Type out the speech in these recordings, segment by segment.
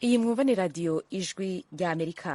Iyi mwumva ni radiyo Ijwi rya Amerika.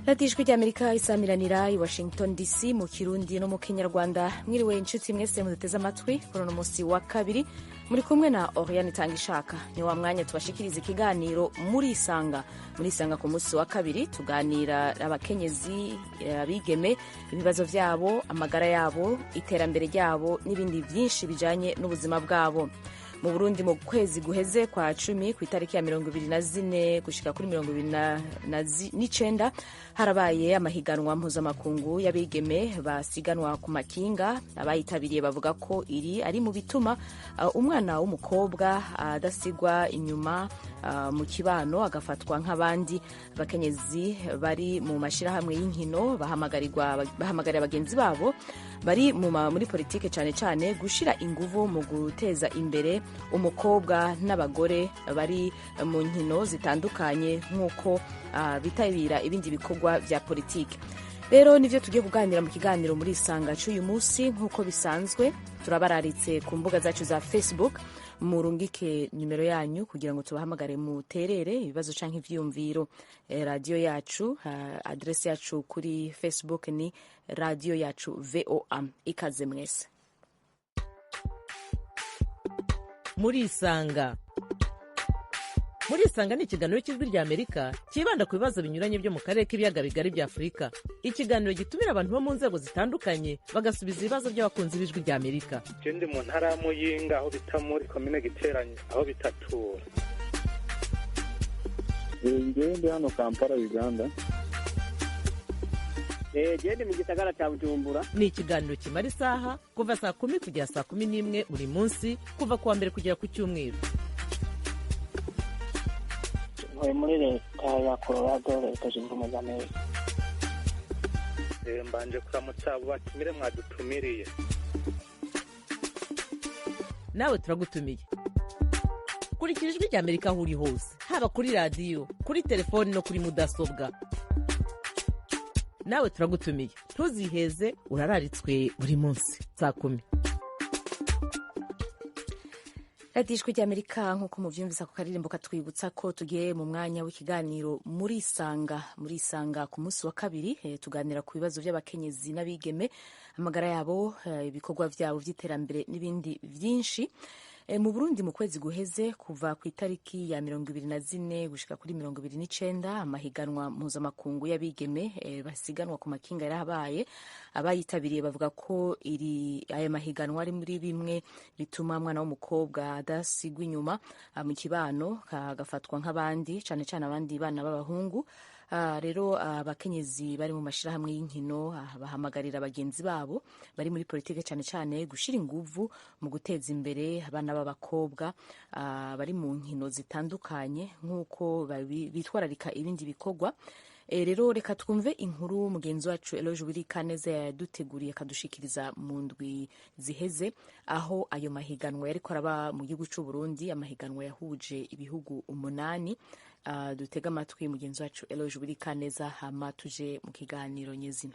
Radiyo Ijwi rya Amerika isamiranira i Washington DC mu Kirundi no mu Kinyarwanda. Mwiriwe inshuti mwese muduteze amatwi kuri uno munsi wa kabiri, muri kumwe na Oriane Itangishaka. Ni wa mwanya tubashikiriza ikiganiro Murisanga. Murisanga ku munsi wa kabiri tuganira abakenyezi, abigeme, ibibazo vyabo, amagara yabo, iterambere ryabo n'ibindi vyinshi bijanye n'ubuzima bwabo. Mu Burundi mu kwezi guheze kwa 10 ku itariki ya 24 gushika kuri 29 harabaye amahiganwa mpuzamakungu y'abigeme basiganwa ku makinga. Abayitabiriye bavuga ko iri ari mu bituma umwana w'umukobwa adasigwa inyuma mu kibano agafatwa nk'abandi. Abakenyezi bari mu mashirahamwe y'inkino bahamagarira bagenzi babo bari muri politike cane cane gushira inguvu mu guteza imbere umukobwa n'abagore bari mu nkino zitandukanye nk'uko bitabira ibindi bikorwa vya politike. Rero nivyo tugiye kuganira mu kiganiro muri Isanga c'uyu munsi. Nk'uko bisanzwe turabararitse ku mbuga zacu za Facebook, murungike nimero yanyu kugira ngo tubahamagare muterere ibibazo canke ivyiyumviro. Radio yacu, adresse yacu kuri Facebook ni Radio Yacu VOA. Ikaze mwese. Murisanga. Murisanga ni ikiganiro cy'Ijwi rya Amerika cyibanda ku bibazo binyuranye byo mu karere k'ibiyaga bigari bya Afurika. Ikiganiro gitumira abantu bo mu nzego zitandukanye bagasubiza ibibazo by'abakunzi b'Ijwi rya Amerika. Je ndi mu ntara ya Muyinga aho bita muri komine Giteranyo aho bitatura. Ngewe ndi hano Kampala, Uganda. Jewe ndi mu gisagara ca Bujumbura. Ni ikiganiro kimara isaha kuva saa 10 kugera saa 11 buri munsi, kuva kuwa mbere kugera ku cyumweru. Ntuye muri leta ya Colorado, Leta Zunze Ubumwe za Amerika. Mbanje kuramutsa abo batumire mwadutumiriye. Nawe turagutumiye. Kurikira Ijwi rya Amerika aho uri hose, haba kuri radiyo, kuri telefoni no kuri mudasobwa. Nawe turagutumiye, ntuziheze, urararitswe buri munsi saa 10. Radiyo Ijwi rya Amerika, nk'uko muvyumvisa ku karirimbo katwibutsa ko tugiye mu mwanya w'ikiganiro Murisanga. Murisanga ku munsi wa kabiri tuganira ku bibazo by'abakenyezi n'abigeme, amagara yabo, ibikorwa vyabo vy'iterambere n'ibindi vyinshi. Mu Burundi mu kwezi guheze kuva ku itariki ya 24 gushika kuri 29 amahiganwa mpuzamakungu y'abigeme basiganwa ku makinga yarabaye. Abayitabiriye bavuga ko iri aya mahiganwa ari muri bimwe bituma umwana w'umukobwa adasigwa inyuma mu kibano agafatwa nk'abandi, cane cane abandi bana b'abahungu. Rero abakenyezi bari mu mashirahamwe y'inkino bahamagarira bagenzi babo bari muri politike cane cane gushira inguvu mu guteza imbere abana b'abakobwa bari mu nkino zitandukanye nk'uko bitwararika ibindi bikorwa. Rero reka twumve inkuru mugenzi wacu Eloge Wirikaneza yaduteguriye akadushikiriza mu ndwi ziheze, aho ayo mahiganwa yariko araba mu gihugu c'u Burundi, amahiganwa yahuje ibihugu 8. Dutega amatwi mugenzi wacu Eloge Wirikaneza hama tuje mu kiganiro nyezina.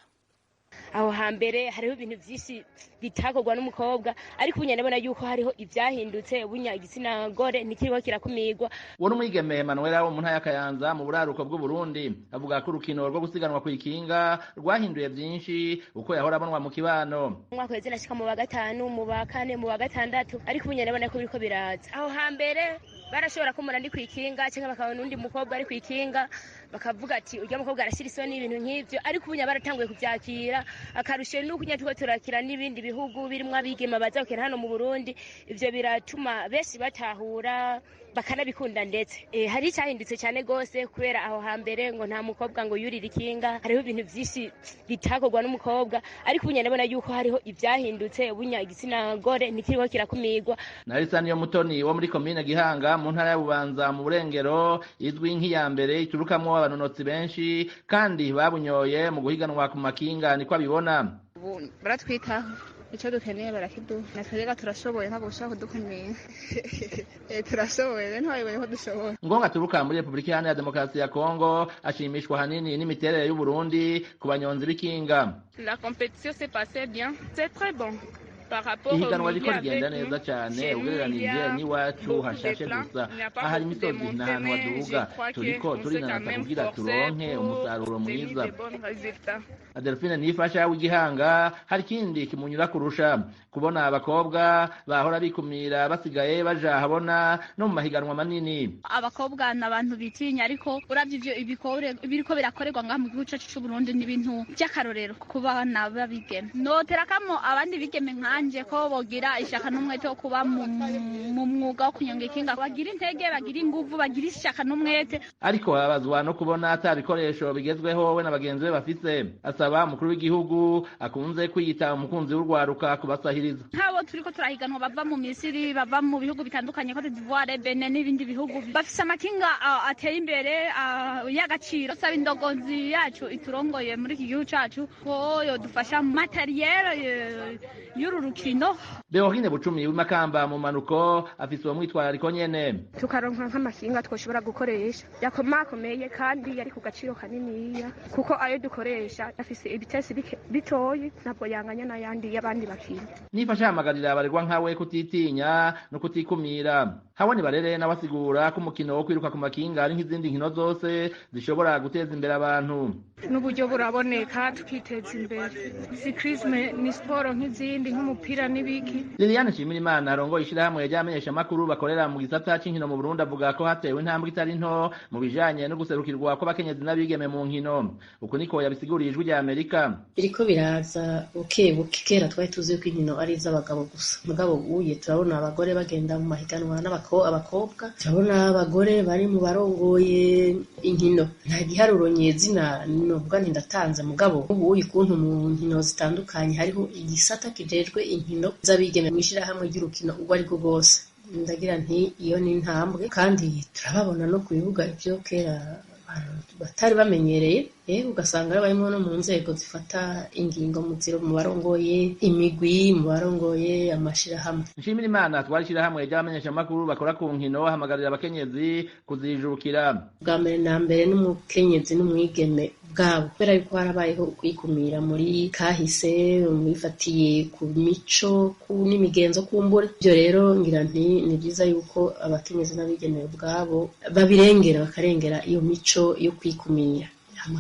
Aho hambere hariho ibintu vyinshi bitakorwa n'umukobwa, ariko ubu ndabona yuko hariho ivyahindutse. Ubunya igitsina gore ntikiriho kirakumirwa. Uwo n'umwigeme Emanuela wo mu ntara ya Kayanza mu buraruko bw'u Burundi avuga ko urukino rwo gusiganwa kw'ikinga rwahinduye vyinshi uko yahora abonwa mu kibano. Umwaka uheze nashika mu wa 5, mu wa 4, mu wa 6, ariko ubu ndabona ko biriko biraza. Aho hambere barashobora kumura ndi kwikinga cyangwa bakabona undi mukobwa ari kwikinga bakavuga ati urya mukobwa arashira isoni, ibintu nk'ivyo, ariko ubu baratanguye kuvyakira. Akarusho nuko turiko turakira n'ibindi bihugu birimwo abigeme baza gukina hano mu Burundi, ivyo biratuma benshi batahura bakanabikunda. Ndetse hari icyahindutse cyane gose, kubera aho hambere ngo nta mukobwa ngo yurira ikinga, hariho ibintu vyinshi bitakorwa n'umukobwa, ariko ubu ndabona yuko hariho ivyahindutse. Ubunya igitsina gore ntikiriho kirakumirwa. Narisa niyo Mutoni wo muri komine Gihanga mu ntara ya Bubanza mu Burengero, izwi nk'iya mbere iturukamwo abanonotsi benshi kandi babunyoye mu guhiganwa ku makinga, niko abibona. Ubu baratwitaho, Ico dukeneye barakiduha, natwe turashoboye, ntabwo ushobora kudukumira. Turashoboye rero, ntiwabibonye ko dushoboye. Ngonga aturuka muri Repubulika Iharanira Demokarasi ya Kongo ashimishwa hanini n'imiterere y'Uburundi ku banyonzi b'ikinga. La compétition s'est passée bien, c'est très bon. Ihiganwa riko rigenda neza cane ugereranije n'iwacu, hashashe gusa, ahari imisozi n'ahantu haduga. Turiko turinanata kugira turonke umusaruro mwiza. Adelphine Nifasha w'Igihanga hari ikindi kimunyura kurusha kubona abakobwa bahora bikumira basigaye baja habona no mu mahiganwa manini. Abakobwa ni abantu bitinya, ariko uravye ivyo ibikore biriko birakorerwa ngaha mu gihugu cacu c'Uburundi ni ibintu vy'akarorero ku bana b'abigeme. Noterakamo abandi bigeme nkanje ko bogira ishaka n'umwete wo kuba mu mwuga wo kunyonga ikinga, bagira intege, bagira inguvu, bagira ishaka n'umwete. Ariko abazwa no kubona ata bikoresho bigezweho we na bagenzi be bafise. Asaba umukuru w'igihugu akunze kwiyita umukunzi w'urwaruka kubasahiriza. Nk'abo turiko turahiganwa bava mu Misiri, bava mu bihugu bitandukanye, Cote d'Ivoire, Benin n'ibindi bihugu, bafise amakinga ateye imbere y'agaciro. Saba indogozi yacu iturongoye muri iki gihugu cacu ko yodufasha materiel y'uru rukino. Beorine Bucumi w'imakamba mu manuko afise uwo mwitwarariko nyene. Tukaronka nk'amakinga twoshobora gukoresha yakomakomeye kandi yari ku gaciro kaniniya, kuko ayo dukoresha afise ibitesi bitoyi, ntabwo yanganya n'ayandi y'abandi bakinga. Nifasha hamagarira abaregwa nkawe kutitinya no kutikumira. Habone Barere nawe asigura ko umukino wo kwiruka ku makinga ari nk'izindi nkino zose zishobora guteza imbere abantu. N'uburyo buraboneka tukiteza imbere. Cyclisme ni siporo nk'izindi, nk'umupira n'ibiki. Liliane Nshimirimana arongoye ishirahamwe ry'abamenyeshamakuru bakorera mu gisata c'inkino mu Burundi avuga ko hatewe intambwe itari nto mu bijanye no guserukirwa kw'abakenyezi n'abigeme mu nkino. Uku niko yabisiguriye Ijwi rya Amerika. Biriko biraza buke buke. Kera twari tuzi ko inkino ari iz'abagabo gusa, mugabo uye turabona abagore bagenda mu mahiganwa n'abakobwa, turabona abagore bari mu barongoye inkino. Nta giharuro nyezina novuga nti ndatanze, mugabo ubu uye ukuntu mu nkino zitandukanye hariho igisata kijejwe inkino z'abigeme mw'ishirahamwe ry'urukino urwo arirwo rwose. Ndagira nti iyo ni intambwe, kandi turababona no ku bibuga ivyo kera abantu batari bamenyereye, ugasanga barimo no mu nzego zifata ingingo mu ziro, mu barongoye imigwi, mu barongoye amashirahamwe. Nshimirimana twari ishirahamwe ry'abamenyeshamakuru bakora ku nkino ahamagarira abakenyezi kuzijukira. Bwa mbere na mbere n'umukenyezi n'umwigeme bwabo, kubera yuko harabayeho ukwikumira muri kahise, mwifatiye ku mico n'imigenzo kumbura. Ibyo rero ngira nti ni byiza yuko abakenyezi n'abigeme ubwabo babirengera, bakarengera iyo mico yo kwikumira.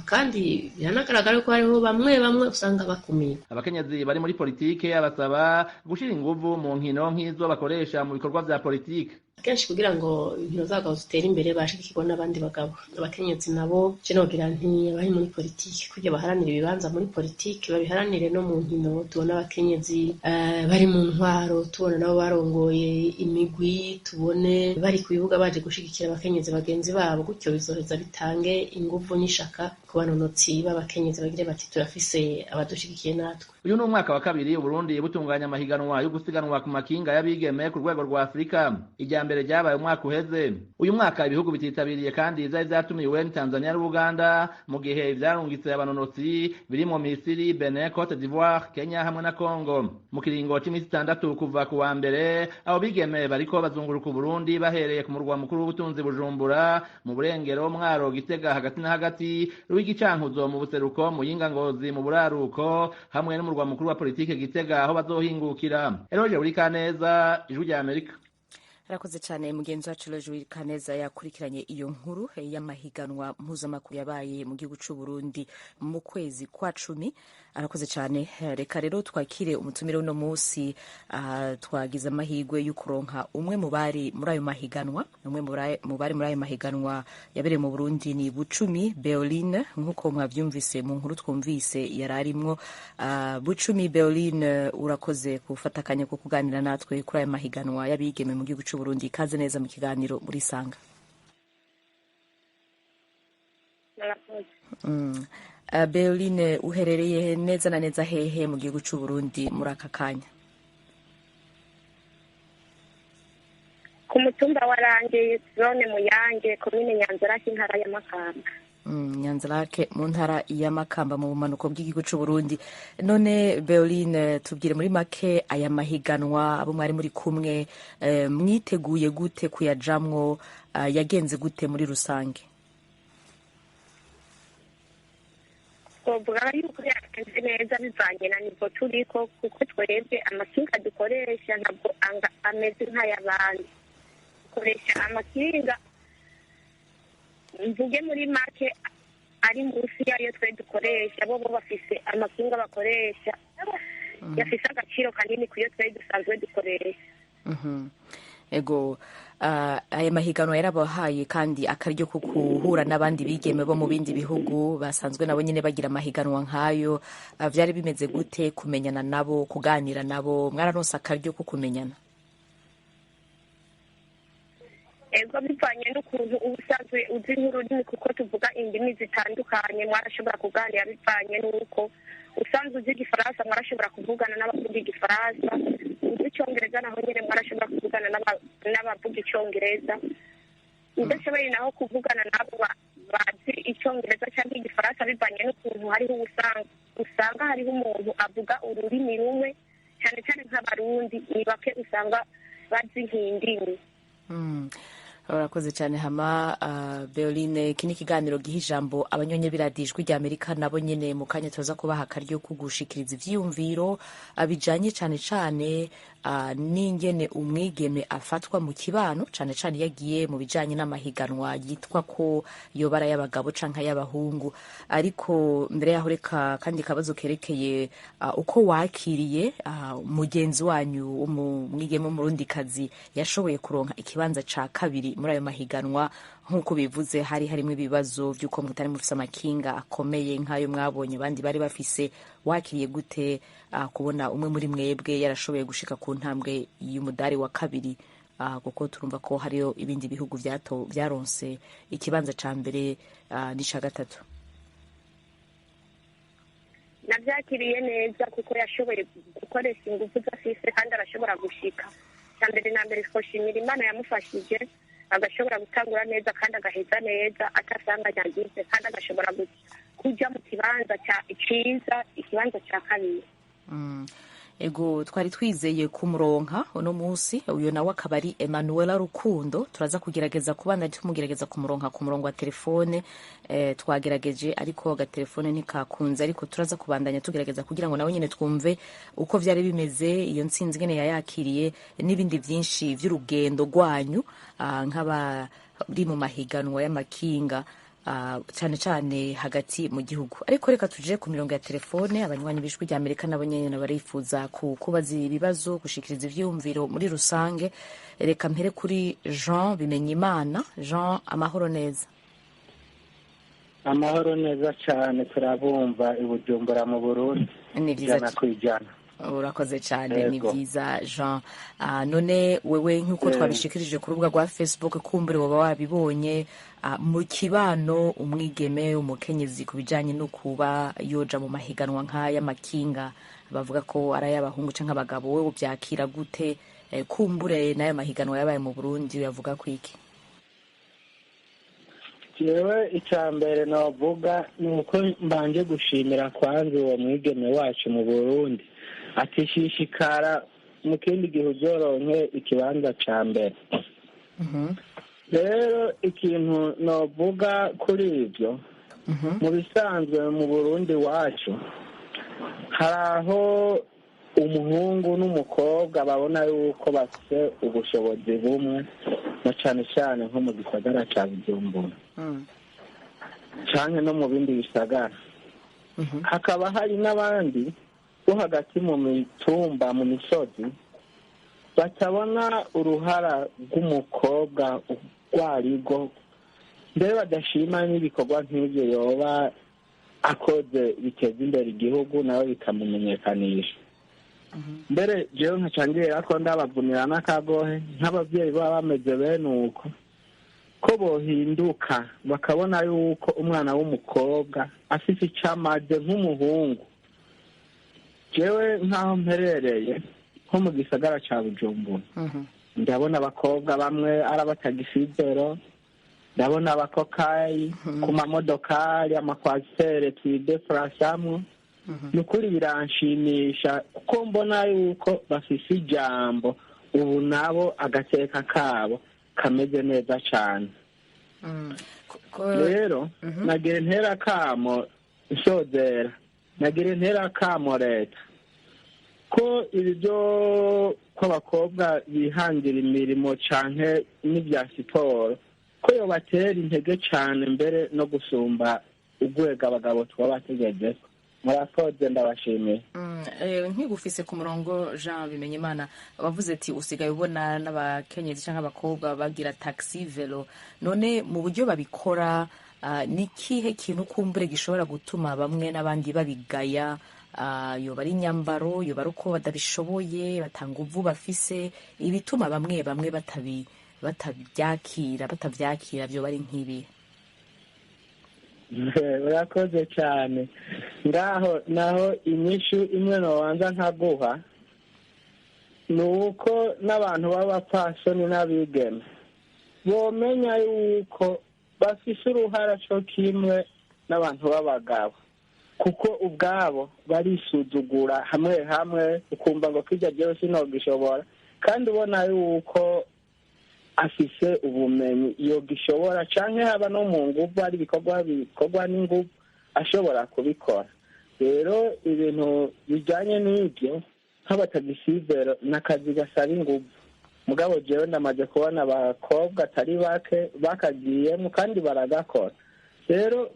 Kandi biranagaragara ko hariho bamwe bamwe usanga bakumira. Abakenyezi bari muri politike abasaba gushira inguvu mu nkino nk'izo bakoresha mu bikorwa vya politike. Kenshi kugira ngo inkino z'abagabo zitere imbere bashigikirwa n'abandi bagabo. Abakenyezi nabo je nogira nti abari muri politike kugira baharanire ibibanza muri politike babiharanire no mu nkino. Tubona abakenyezi bari mu ntwaro, tubona nabo barongoye imigwi, tubone bari ku bibuga baje gushigikira abakenyezi bagenzi babo, gutyo bizoheza bitange inguvu n'ishaka ku banonotsi b'abakenyezi bagire bati turafise abadushigikiye natwe. Uyu ni umwaka wa kabiri Uburundi butunganya amahiganwa yo gusiganwa ku makinga y'abigeme ku rwego rwa Afurika. Irya mbere ryabaye umwaka uheze. Uyu mwaka ibihugu bititabiriye kandi vyari vyatumiwe ni Tanzania n'Uganda, mu gihe ivyarungitse abanonotsi birimwo Misiri, Benin, Cote d'Ivoire, Kenya hamwe na Congo. Mu kiringo c'imisi 6 kuva ku wa mbere, abo bigeme bariko bazunguruka Uburundi bahereye ku murwa mukuru w'ubutunzi Bujumbura, mu Burengero, Mwaro, Gitega hagati na hagati, Ruyigi, Cankuzo mu buseruko, Muyinga, Ngozi mu buraruko hamwe n'umurwa mukuru wa politike Gitega aho bazohingukira. Eroje Burikaneza, Ijwi rya Amerika. Arakoze cyane mugenzi wacu Roger Kaneza yakurikiranye iyo nkuru y'amahiganwa mpuzamakungu yabaye mu gihugu c'u Burundi mu kwezi kwa 10. Arakoze cyane. Reka rero twakire umutumire uno munsi. Twagize amahirwe yo kuronka umwe mu bari muri ayo mahiganwa, umwe mu bari muri ayo mahiganwa yabereye mu Burundi ni Bucumi Beoline, nkuko mwavyumvise mu nkuru twumvise yararimwo. Bucumi Beoline, urakoze gufata akanya ko kuganira natwe kuri ayo mahiganwa y'abigeme mu gihugu c'u Burundi. Ikaze neza mu kiganiro muri Sanga. Beoline, uherereye neza na neza hehe mu gihugu c'u Burundi muri aka kanya? Ku mutumba wa Range, zone Muyange, komine Nyanzarake, intara ya Makamba. Nyanzarake mu ntara ya Makamba mu bumanuko bw'igihugu c'u Burundi. None Beoline, tubwire muri make aya mahiganwa, abo mwari muri kumwe, mwiteguye gute kuyajamwo, yagenze gute muri rusange? Twovuga yuko yagenze neza bivanye na niveau turiko, kuko twebwe amakinga dukoresha ntabwo ameze nk'ay'abandi. Dukoresha amakinga, mvuge muri make, ari munsi yayo twe dukoresha. Bo bafise amakinga bakoresha yafise agaciro kanini kuyo twe dusanzwe dukoresha. Ego, aya mahiganwa yarabahaye kandi akaryo ko guhura n'abandi bigeme bo mu bindi bihugu basanzwe nabo nyine bagira amahiganwa nk'ayo. Vyari bimeze gute kumenyana nabo, kuganira nabo? Mwararonse akaryo ko kumenyana? Ego, bivanye n'ukuntu uba usanzwe uzi nk'ururimi, kuko tuvuga indimi zitandukanye, mwarashobora kuganira. Bivanye n'uko usanzwe uzi Igifaransa, mwarashobora kuvugana n'abavuga Igifaransa. Uzi Icyongereza, naho nyine mwarashobora kuvugana n'abavuga Icyongereza. Udashoboye naho kuvugana n'abo bazi Icyongereza cyangwa Igifaransa, bivanye n'ukuntu hariho usanga hariho umuntu avuga ururimi rumwe, cyane cyane nk'Abarundi ni bake usanga bazi nk'indimi. Urakoze cyane. Hama Beoline, iki ni ikiganiro giha ijambo abanyonyi b'iradiyo Ijwi rya Amerika, nabo nyene mu kanya tuza kubaha akaryo ko gushikiriza ivyiyumviro bijanye cane cane n'ingene umwigeme afatwa mu kibano, cane cane iyo agiye mu bijanye n'amahiganwa yitwa ko yoba ari ay'abagabo canke ay'abahungu. Ariko mbere yaho, reka kandi kabazo kerekeye uko wakiriye mugenzi wanyu w'umwigeme w'Umurundikazi yashoboye kuronka ikibanza ca kabiri muri ayo mahiganwa. Nk'uko bivuze, hari harimo ibibazo by'uko mutari mufise amakinga akomeye nk'ayo mwabonye abandi bari bafise. Wakiriye gute kubona umwe muri mwebwe yarashoboye gushika ku ntambwe y'umudari wa kabiri, kuko turumva ko hariyo ibindi bihugu vyaronse ikibanza ca mbere n'ica gatatu? Navyakiriye neza, kuko yashoboye gukoresha ingufu zafise kandi arashobora gushika. Cya mbere na mbere, twoshimira Imana yamufashije agashobora gutangura neza kandi agaheza neza atasanganya agize, kandi agashobora kuja mu kibanza ciza, ikibanza ca kabiri. Ego, twari twizeye kumuronka uno munsi, uyu nawe akaba ari Emanuela Rukundo. Turaza kugerageza kubana tumugerageza kumuronka ku murongo wa telefone. Twagerageje ariko agatelefone ntikakunze, ariko turaza kubandanya tugerageza kugira ngo nawe nyine twumve uko vyari bimeze, iyo ntsinzi ngene yayakiriye n'ibindi vyinshi vy'urugendo rwanyu nk'abari mu mahiganwa y'amakinga, cyane cyane hagati mu gihugu. Ariko reka tuje ku mirongo ya telefone. Abanywanyi b'Ijwi rya Amerika nabo nyene barifuza kubaza ibibazo, gushikiriza ivyiyumviro muri rusange. Reka mpere kuri Jean Bimenyimana. Jean, amahoro neza? Amahoro neza cyane, turabumva i Bujumbura mu Burundi. Ni vyiza. 100%. Urakoze cyane, ni byiza Jean. None wewe, nk'uko twabishikirije ku rubuga rwa Facebook, kumbure waba wabibonye, mu kibano umwigeme, umukenyezi, ku bijanye no kuba yoja mu mahiganwa nk'ay'amakinga bavuga ko ari ay'abahungu canke abagabo, wewe uvyakira gute? Kumbure n'ayo mahiganwa yabaye mu Burundi uyavuga kwiki? Jewe icya mbere navuga ni uko mbanje gushimira kwanza uwo mwigeme wacu mu Burundi, atishishikara mu kindi gihe uzoronke ikibanza ca mbere. Rero ikintu novuga kuri ibyo, mu bisanzwe mu Burundi wacu hari aho umuhungu n'umukobwa babona yuko bafite ubushobozi bumwe, na cane cane nko mu gisagara ca Bujumbura canke no mu bindi bisagara. Hakaba hari n'abandi bo hagati mu mitumba, mu misozi, batabona uruhara rw'umukobwa urwarirwo, mbere badashima n'ibikorwa nk'ibyo yoba akoze biteza imbere igihugu nawe bikamumenyekanisha. Mbere jewe nkaca ko ndabavunira n'akagohe nk'abavyeyi baba bameze bene uko, ko bohinduka bakabona yuko umwana w'umukobwa afise ico amaze nk'umuhungu. Jewe nk'aho mperereye nko mu gisagara ca Bujumbura, ndabona abakobwa bamwe ari abatagisizero, Ndabona abakokayi ku mamodokari, amakwasiteri twidepurasamwo. Ni ukuri biranshimisha kuko mbona yuko bafise ijambo ubu, nabo agateka kabo kameze neza cyane. Rero nagira intera kamo, nsozera, nagira intera kamo leta ko ibi byo ko abakobwa bihangira imirimo canke n'ibya siporo, ko yobatera intege cane mbere no gusumba urwego abagabo tuba bategezeko. Murakoze, ndabashimiye. Nkigufise ku murongo, Jean Bimenyimana, wavuze ati usigaye ubona n'abakenyezi cyangwa abakobwa bagira taxi vélo. None mu buryo babikora, ni kihe kintu kumbure gishobora gutuma bamwe n'abandi babigaya? Yoba ari inyambaro, yoba ari uko badabishoboye, batanga uvu bafise, ibituma bamwe bamwe batabyakira byoba ari nk'ibi? Urakoze cyane. Ngaho naho inyishu imwe nobanza nkaguha ni uko n'abantu b'abapfasoni n'abigeme bomenya yuko bafise uruhara co kimwe n'abantu b'abagabo, kuko ubwabo barisuzugura hamwe hamwe, ukumva ngo kirya jewe sinogishobora, kandi ubona yuko afise ubumenyi yogishobora, canke haba no mu nguvu, ari ibikorwa bikorwa n'inguvu ashobora kubikora. Rero ibintu bijanye n'ibyo nk'abatagisivero n'akazi gasaba inguvu, mugabo jewe ndamaze kubona abakobwa atari bake bakagiyemo kandi baragakora. Rero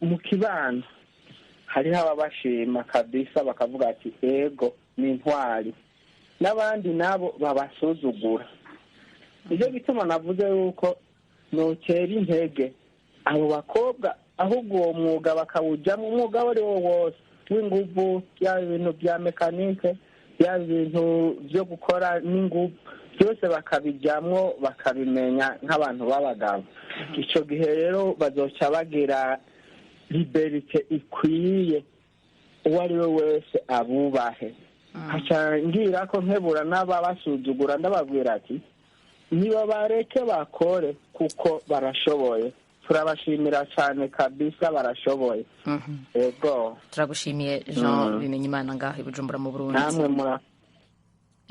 mu kibano hariho ababashima kabisa, bakavuga ati ego ni intwari, n'abandi nabo babasuzugura. Nicyo gituma navuze yuko notera intege abo bakobwa, ahubwo uwo mwuga bakawujyamo, umwuga uwo ari wo wose w'inguvu, yaba ibintu bya mekanike, yaba ibintu byo gukora n'inguvu, byose bakabijyamo bakabimenya nk'abantu b'abagabo. Icyo gihe rero bazoca bagira liberite ikwiye, uwo ari we wese abubahe. Nkaca ngira ko nkebura n'ababasuzugura, ndababwira ati nibabareke bakore kuko barashoboye. Turabashimira cyane kabisa, barashoboye. Ego, turagushimiye Jean Bimenyimana ngaho i Bujumbura mu Burundi. Namwe mura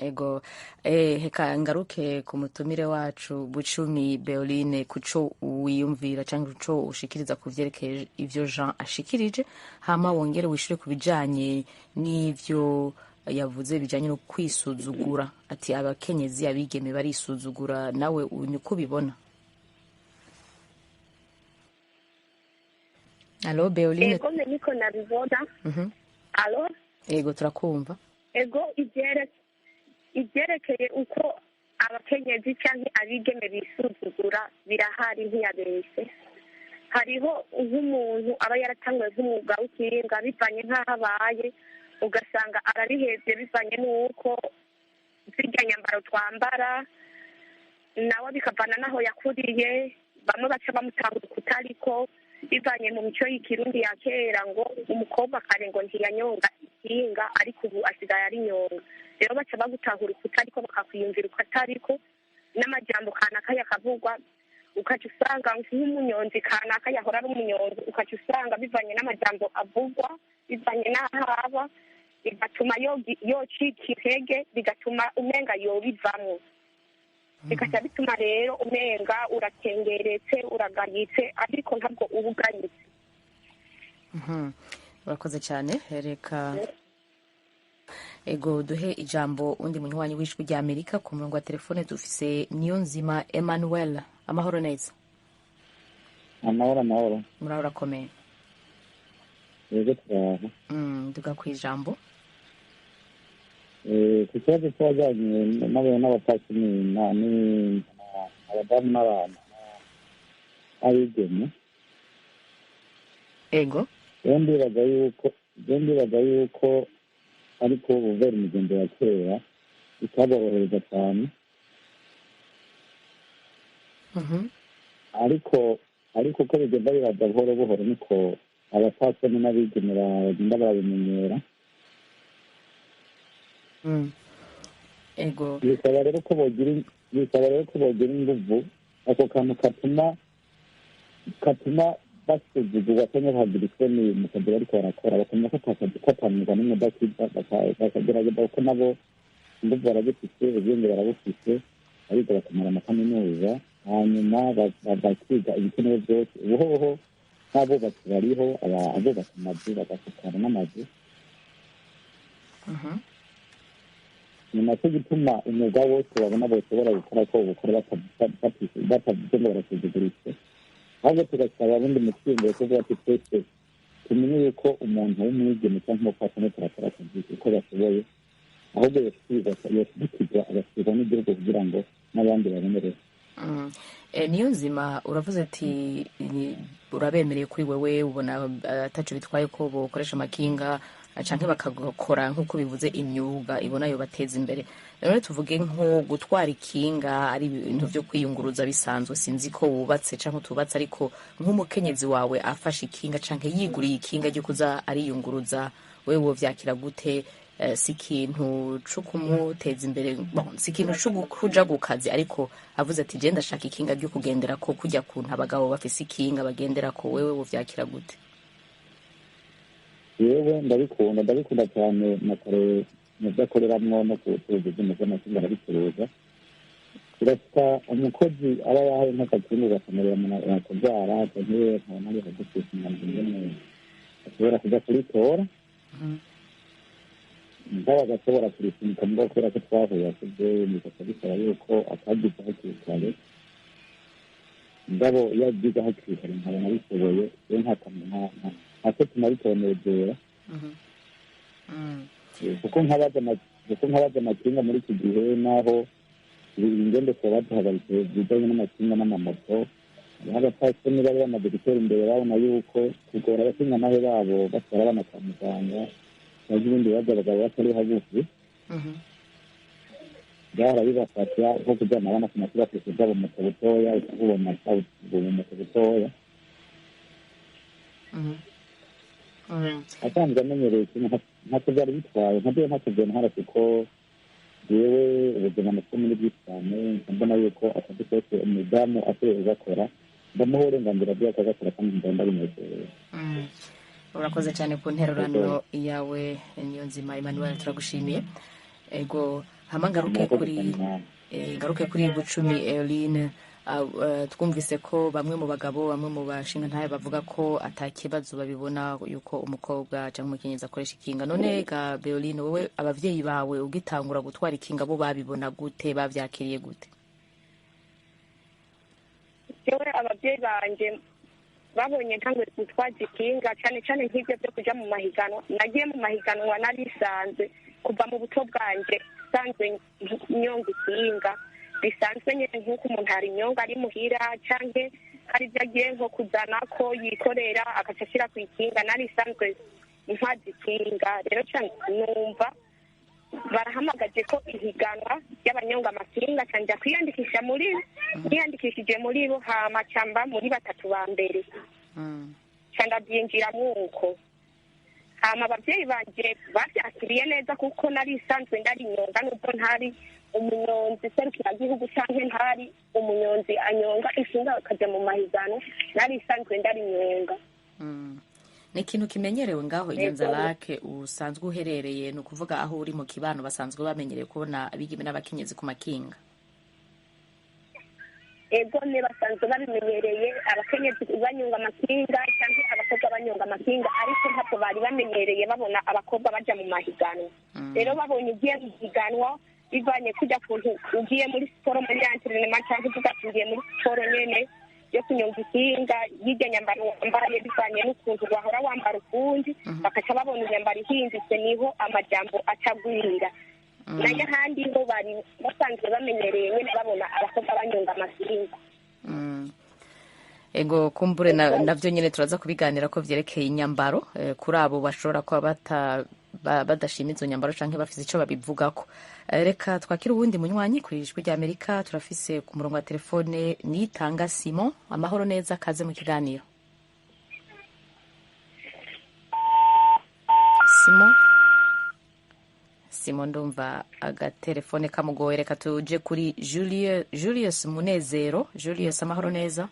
Ego, heka ngaruke ku mutumire wacu Bucumi Beoline, kuco wiyumvira cyangwa kuco ushikiriza ku vyerekeye ivyo Jean ashikirije, hama wongere wishure ku bijanye n'ivyo yavuze bijanye no kwisuzugura, ati abakenyezi abigeme barisuzugura, nawe niko ubibona? Alo Beoline? Ego, niko nabibona. Alo? Ego, turakumva. Ego, ibyerekeye uko abakenyezi cyangwa abigeme bisuzugura birahari, ntiyabeshye. Hariho nk'umuntu aba yaratanguye nk'umwuga w'ikiringa, bivanye nk'aho abaye, ugasanga arabihebye bivanye n'uko zirya nyambaro twambara, nawe bikavana n'aho yakuriye. Bamwe baca bamutanga ukutariko, bivanye mu mico y'ikirundi ya kera, ngo umukobwa kare ngo ntiyanyonga ikinga, ariko ubu asigaye ari nyonga. Rero baca bagutahura ukutariko, bakakwiyumvira uko atariko, n'amajambo kanaka yakavugwa, ukaca usanga nk'umunyonzi kanaka yahora ari umunyonzi, ukaca usanga bivanye n'amajambo avugwa, bivanye n'aho aba, bigatuma yocika intege, bigatuma umenga yobivamwo, bigaca bituma rero umenga urakengeretse, uragayitse, ariko ntabwo uba ugayitse. Urakoze cyane. Reka ego duhe ijambo undi munywanyi w'Ijwi rya Amerika. Ku murongo wa telefone dufise Niyonzima Emmanuel. Amahoro neza? Amahoro, amahoro. Muraho, urakomeye? Yego, turaho. Duga ku ijambo. Ku kibazo cy'abajyanye n'abapfasoni, abadamu n'abantu n'abigeme, Ego. Rero ndibaza yuko ariko buvera imigenzo ya kera itaborohereza cyane, ariko uko bigenda biraza buhoro buhoro niko abapfasoni n'abigeme bagenda barabimenyera. Ego. Bisaba rero ko bogira inguvu ako kantu katuma Katuma basuzugurwa cyangwa bahagira isoni mu kazi bariko barakora, bakumva ko ata mwuga n'umwe udakiza, bakagerageza kuko nabo inguvu barabufise, ubwenge barabufise, bariga bakamara amakaminuza, hanyuma bakiga ibikenewe byose. Ubuhoho n'abubatsi bariho, abubatse amazu bagasukara n'amazu. Ni nacyo gituma umwuga wose babona bashobora gukora ko bukora batavuze ngo barasuzuguritse, ahubwo tugasaba abundi mu cyiyumviro kuvuga ati twese tumenye yuko umuntu w'umwigeme cyangwa umupfasoni turakora akazi uko bashoboye, ahubwo yashyigikirwa agashyirwa n'igihugu kugira ngo n'abandi babonereho. Niyo nzima, uravuze ati urabemereye kuri wewe ubona ataco bitwaye ko bokoresha amakinga canke bakagakora nk'uko bivuze imyuga ibona yo bateza imbere. None tuvuge nko gutwara ikinga ari ibintu vyo kwiyunguruza bisanzwe, sinzi ko wubatse canke utubatse, ariko nk'umukenyezi wawe afashe ikinga canke yiguriye ikinga ryo kuza ariyunguruza, wewe wovyakira gute? Si ikintu co kumuteza imbere, bon, si ikintu co kuja ku kazi, ariko avuze ati je ndashaka ikinga ryo kugenderako kujya kuntu abagabo bafise ikinga bagenderako, wewe wovyakira gute? Yewe, ndabikunda, ndabikunda cyane. Na kare mu byo akoreramwo no kubucuruzi bw'imwe bw'amatungo arabicuruza. Birasika umukozi aba yahaye nk'akakinga ugasomerera umuntu kubyara canke nkabona ari hagufi ingene ashobora kuja kuritora, mugabo agashobora kurisunika. Mugabo kubera ko twahuye akuze, bigaca bisaba yuko atagize hakiri kare. Mugabo iyo abyiga hakiri kare nkabona abishoboye, rero ntacyo tunabitonegera, kuko nkabaza amakinga muri iki gihe, naho ingendo tuba baduhagaritse zijanye n'amakinga n'amamoto, hariho abapfasoni bari bamaze gutera imbere babona yuko kugora abashingantahe babo batwara abana kwa muganga cyangwa ibindi bibazo abagabo batari hagufi, byahora bibafasha nko kujyana abana ku mashuri bafise bwabo moto butoya, ubumoto butoya asanzwe amenyereye ikintu, ntacyo byari bitwaye. Ntabyo, ntacyo byantwara, kuko yewe ubuzima nabwo muri bwinshi cyane, mbona yuko akazi kose umudamu ashoboye kugakora, ndamuha uburenganzira bwe akagakora kandi mbona ndabinezerewe. Urakoze cyane ku nterurano yawe, niyo nzima Emmanuel, turagushimiye. Ego, hama ngaruke kuri ngaruke kuri Bucumi Eline. Twumvise ko bamwe mu bagabo, bamwe mu bashinga ntayo bavuga ko atakibazo babibona yuko umukobwa cyangwa umukenyezi akoresha ikinga. None ga Beoline, wowe abavyeyi bawe ugitangura gutwara ikinga bo babibona gute, bavyakiriye gute? Jewe ababyeyi banje babonye ntangwe gutwaza ikinga, cyane cyane nk'ibyo byo kuja mu mahiganwa. Nagiye mu mahiganwa narisanzwe kuva mu buto bwanje nsanzwe nyonga ikinga bisanzwe nyine, nk'uko umuntu hari inyonga ari muhira canke hari ibyo agiye nko kuzana ko yikorera agaca ashyira ku ikinga. Narisanzwe ntwaza ikinga rero, numva barahamagaje ko ihiganwa ry'abanyonga amakinga, canja kwiyandikisha muri niyandikishije muri bo, hama camba muri batatu ba mbere, ca ndabyinjiramwo uko. Hama abavyeyi banje bavyakiriye neza kuko narisanzwe ndarinyonga, nubwo ntari umunyonzi serukiragihugu canke ntari umunyonzi anyonga ikinga akaja mu mahiganwa, narisanzwe ndarinyonga. Ni ikintu kimenyerewe ngaho i Nyanzarake usanzwe uherereye, ni ukuvuga aho uri mu kibano basanzwe bamenyereye kubona abigeme n'abakenyezi ku makinga? Ego, ne basanzwe babimenyereye, abakenyezi banyonga amakinga cyangwa abakobwa banyonga amakinga, ariko ntabwo bari bamenyereye babona abakobwa baja mu mahiganwa. Rero babonye ugiye mu higanwa, bivanye kujya kuntu ugiye muri siporo muri entraînement, cyangwa uvuga ati ngiye muri siporo nyene yo kunyonga ikinga, y'iryo nyambaro wambaye bivanye n'ukuntu wahora wambara ukundi, bakaca babona imyambaro ihindutse, niho amajambo acagwira. Nayo ahandi ho bari basanzwe bamenyereye nyine babona abakobwa banyonga amakinga. Ego, kumbure navyo nyene turaza kubiganira ko vyerekeye inyambaro, kuri abo bashobora kuba badashima izo nyambaro canke bafise ico babivugako. Reka twakire uwundi munywanyi ku Ijwi rya Amerika. Turafise ku murongo wa telefone Nitanga Simon. Amahoro neza, kaze mu kiganiro Simon. Simon ndumva agatelefone kamugoye, reka tuje kuri Julius Munezero. Julius, amahoro neza.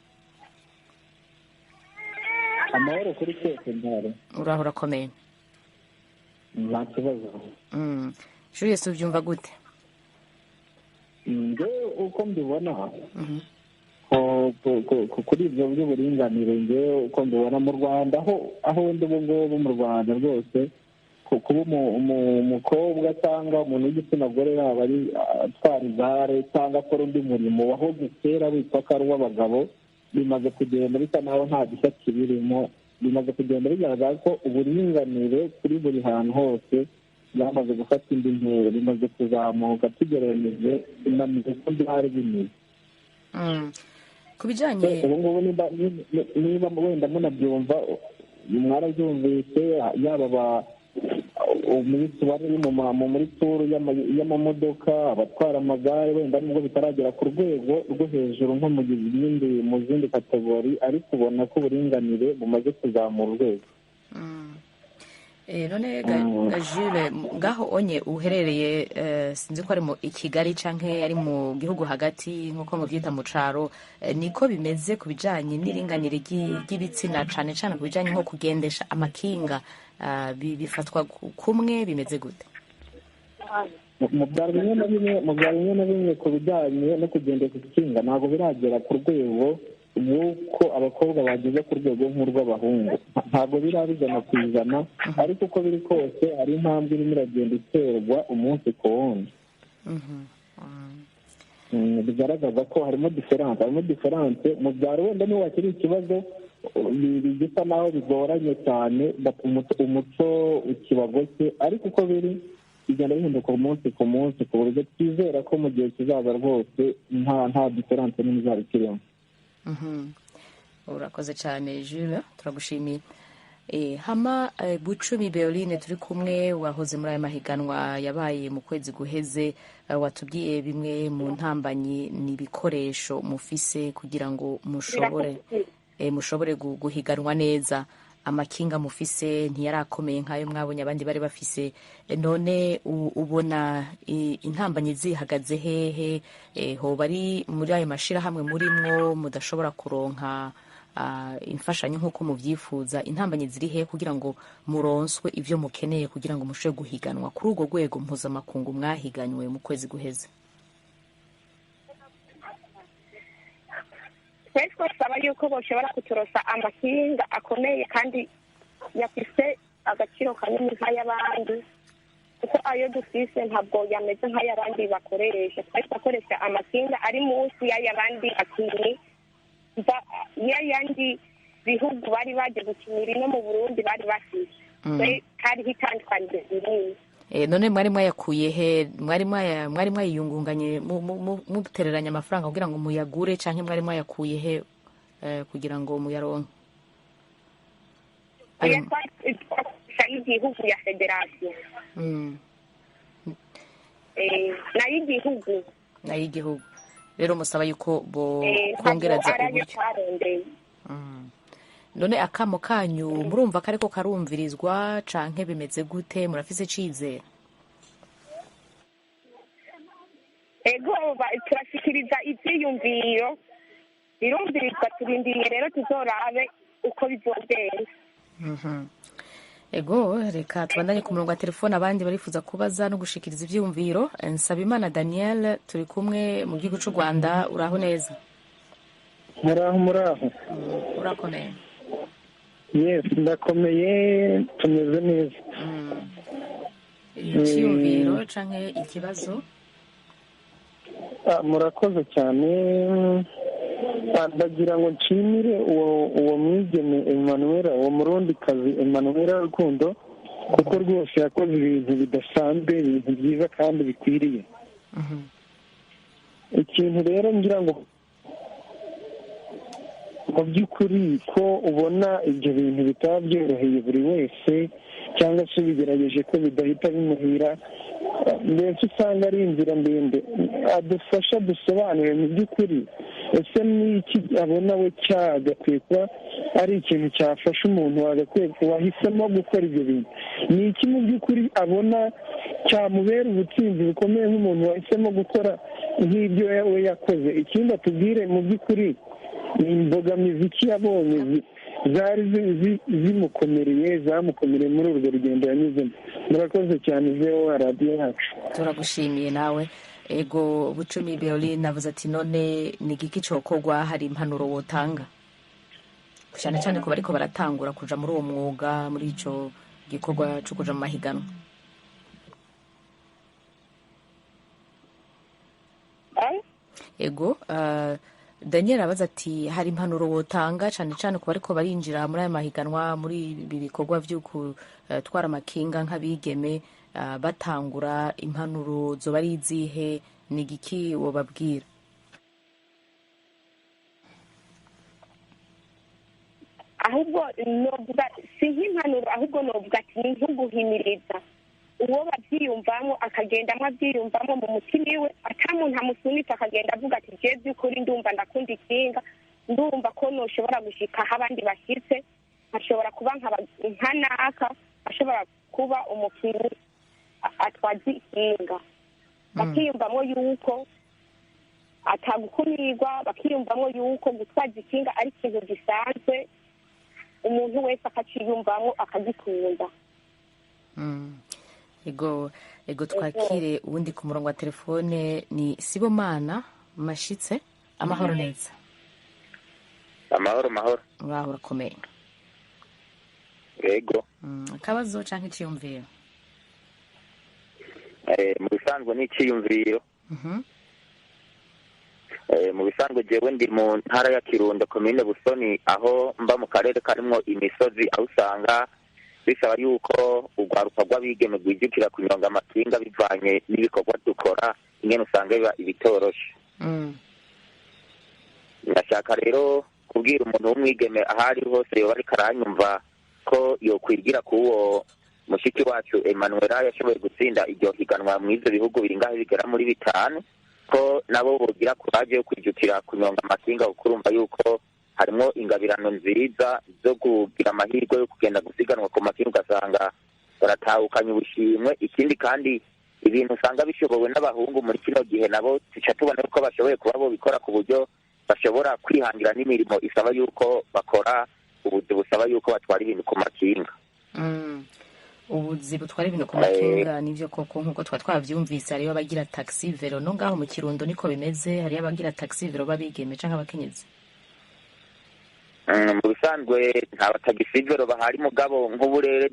Amahoro kuri twese ntare. Uraho, urakomeye? Nta kibazo. Julius, ubyumva gute? Njyewe uko mbibona kuri ibyo by'uburinganire, njyewe uko mbibona mu Rwanda, aho ndi ubu ngubu mu Rwanda rwose, kuba umukobwa cyangwa umuntu w'igitsina gore, yaba ari atwara igare cyangwa akora undi murimo wahoze kera witwa ko ari uw'abagabo, bimaze kugenda bisa naho nta gishya kibirimo. Bimaze kugenda bigaragara ko uburinganire kuri buri hantu hose bwamaze gufata indi ntera, bimaze kuzamuka tugereranyije na mbere uko byari bimeze. Ku bijyanye Ubu ngubu niba wenda munabyumva, mwarabyumvise, yaba bari muri tour y'amamodoka, abatwara amagare, wenda nubwo bitaragera ku rwego rwo hejuru nko mu zindi catégories, ariko ubona ko uburinganire bumaze kuzamura urwego. None ga Jules, ngaho onye uherereye, sinzi ko ari mu i Kigali canke ari mu gihugu hagati nk'uko muvyita mu caro, niko bimeze ku bijanye n'iringanire ry'ibitsina, cane cane ku bijanye nko kugendesha amakinga, bifatwa kumwe, bimeze gute? Mu byaro bimwe na bimwe, mu byaro bimwe na bimwe, ku bijyanye no kugendesha ikinga ntabwo biragera ku rwego rw'uko abakobwa bageze ku rwego nk'urw'abahungu. Ntabwo biraba 100%, ariko uko biri kose hari intambwe irimo iragenda iterwa umunsi ku wundi. Bigaragaza ko harimo différence mu byaro. Wenda niba wakiri ikibazo gisa naho bigoranye cyane, umuco ukibagose, ariko uko biri bigenda bihinduka umunsi ku munsi, ku buryo twizera ko mu gihe kizaza rwose nta différence nini izaba ikirimo. Urakoze cyane Jules, turagushimiye. Hama Bucumi Beoline turi kumwe, wahoze muri aya mahiganwa yabaye mu kwezi guheze, watubwiye bimwe mu ntambanyi n'ibikoresho mufise kugira ngo mushobore guhiganwa neza. Amakinga mufise ntiyarakomeye nk'ayo mwabonye abandi bari bafise. None ubona intambanyi zihagaze hehe? Hoba ari muri ayo mashirahamwe murimwo mudashobora kuronka imfashanyo nk'uko mubyifuza? Intambanyi ziri he kugira ngo muronswe ibyo mukeneye kugira ngo mushobore guhiganwa kuri urwo rwego mpuzamakungu mwahiganywe mu kwezi guheze? Twese twasaba yuko bashobora kuturosa amakinga akomeye kandi yafise agaciro kanini nk'ay'abandi, kuko ayo dufise ntabwo yameze nk'ay'abandi bakoresha. Twari twakoresha amakinga ari munsi y'ay'abandi bakinyi y'ayandi bihugu bari baje gukinira ino mu Burundi bari bafise. Hariho itandukaniro rinini. None mwari mwayakuye he? Mwari mwayiyungunganye, mutereranya amafaranga kugira ngo muyagure, canke mwari mwayakuye he kugira ngo muyaronke? Oya, twakoresha y'igihugu, ya fédération, nay'igihugu. Nay'igihugu. Rero musaba yuko bo Ntabwo kongereza ari ayo uburyo. twarondeye. None akamo kanyu murumva ko ariko karumvirizwa, canke bimeze gute? Murafise icizere? Ego, turashikiriza ivyiyumviro, birumvirizwa. Turindiriye rero tuzorabe uko bizogenda. Ego, reka tubandanye ku murongo wa telefone, abandi barifuza kubaza no gushikiriza ivyiyumviro. Nsabimana Daniel turi kumwe mu gihugu c'u Rwanda, uraho neza? Muraho, muraho. Urakomeye? Yes, ndakomeye, tumeze neza. Iciyumviro canke ikibazo? Ah, murakoze cyane. Ndagira ngo nshimire uwo mwigeme Emmanuel, uwo murundikazi Emmanuel Rukundo, kuko rwose yakoze ibintu bidasanzwe, ibintu byiza kandi bikwiriye. Ikintu rero ngira ngo mu by'ukuri ko ubona ibyo bintu bitaba byoroheye buri wese, cyangwa se ubigerageje ko bidahita bimuhira, mbese usanga ari inzira ndende, adufasha dusobanure mu by'ukuri ese ni iki abona we cyagakwiye kuba ari ikintu cyafasha umuntu wagakwiye wahisemo gukora ibyo bintu? Ni iki mu by'ukuri abona cyamubera ubutsinzi bukomeye nk'umuntu wahisemo gukora nk'ibyo we yakoze? Ikindi atubwire mu by'ukuri ni imbogamizi ki yabonye zari zimukomereye, zamukomereye muri urwo rugendo yanyuzemo. Murakoze cyane VOA radiyo yacu. Turagushimiye nawe. Ego Bucumi Berlin navuze ati none ni igiki cokorwa, hari impanuro wotanga cyane cyane ku bariko baratangura kuja muri uwo mwuga, muri ico gikorwa co kuja mu mahiganwa? Ego Daniel abaza ati hari impanuro wotanga cyane cyane ku bariko barinjira muri aya mahiganwa, muri ibi bikorwa vyo gutwara amakinga nk'abigeme, batangura, impanuro zoba ari izihe, ni igiki wobabwira? Ahubwo novuga si nk'impanuro, ahubwo novuga ati ni nko guhimiriza uwo babyiyumvamo, akagendamo abyiyumvamo mu mutima iwe, ata muntu amusunitse, akagenda avuga ati je by'ukuri ndumva ndakunda ikinga, ndumva ko noshobora gushika aho abandi bashyitse, nkashobora kuba nka naka, ashobora kuba umukinnyi atwaza ikinga. Bakiyumvamo yuko atagukumirwa, bakiyumvamo yuko gutwaza ikinga ari ikintu gisanzwe, umuntu wese akaciyumvamo akagikunda. Ego, ego, twakire uwundi ku murongo wa telefone, ni Sibomana Mashitse. Amahoro neza? Amahoro, mahoro. Uraho, urakomeye? Yego. Akabazo canke iciyumviro? Mu bisanzwe ni iciyumviro. Mu bisanzwe jewe ndi mu ntara ya Kirundo, komine Busoni, aho mba mu karere karimwo imisozi, aho usanga bisaba yuko urwaruka rw'abigeme rwijukira kunyonga amakinga bivanye n'ibikorwa dukora, ingene usanga biba ibitoroshe. Ndashaka rero kubwira umuntu w'umwigeme aho ari hose yoba ariko aranyumva ko yokwigira k'uwo mushiki wacu Emmanuela yashoboye gutsinda iryo higanwa mw'ivyo bihugu biringahe bigera muri 5, ko nabo bogira kuraje yo kwijukira kunyonga amakinga, kuko urumva yuko harimwo ingabirano nziza zo kugira amahirwe yo kugenda gusiganwa ku makinga, ugasanga baratahukanye ubushimwe. Ikindi kandi, ibintu usanga bishobowe n'abahungu muri kino gihe, nabo tuca tubona yuko bashoboye kuba bobikora, ku buryo bashobora kwihangira n'imirimo isaba yuko bakora ubuzi busaba yuko batwara ibintu ku makinga. Ubuzi butwara ibintu ku makinga, nivyo koko, nkuko twa twavyumvise, hariyo abagira taxi vélo. No ngaho mu Kirundo niko bimeze, hariyo abagira taxi vélo b'abigeme canke abakenyezi. Mu bisanzwe nta batagisi vélo bahari, mugabo nk'uburere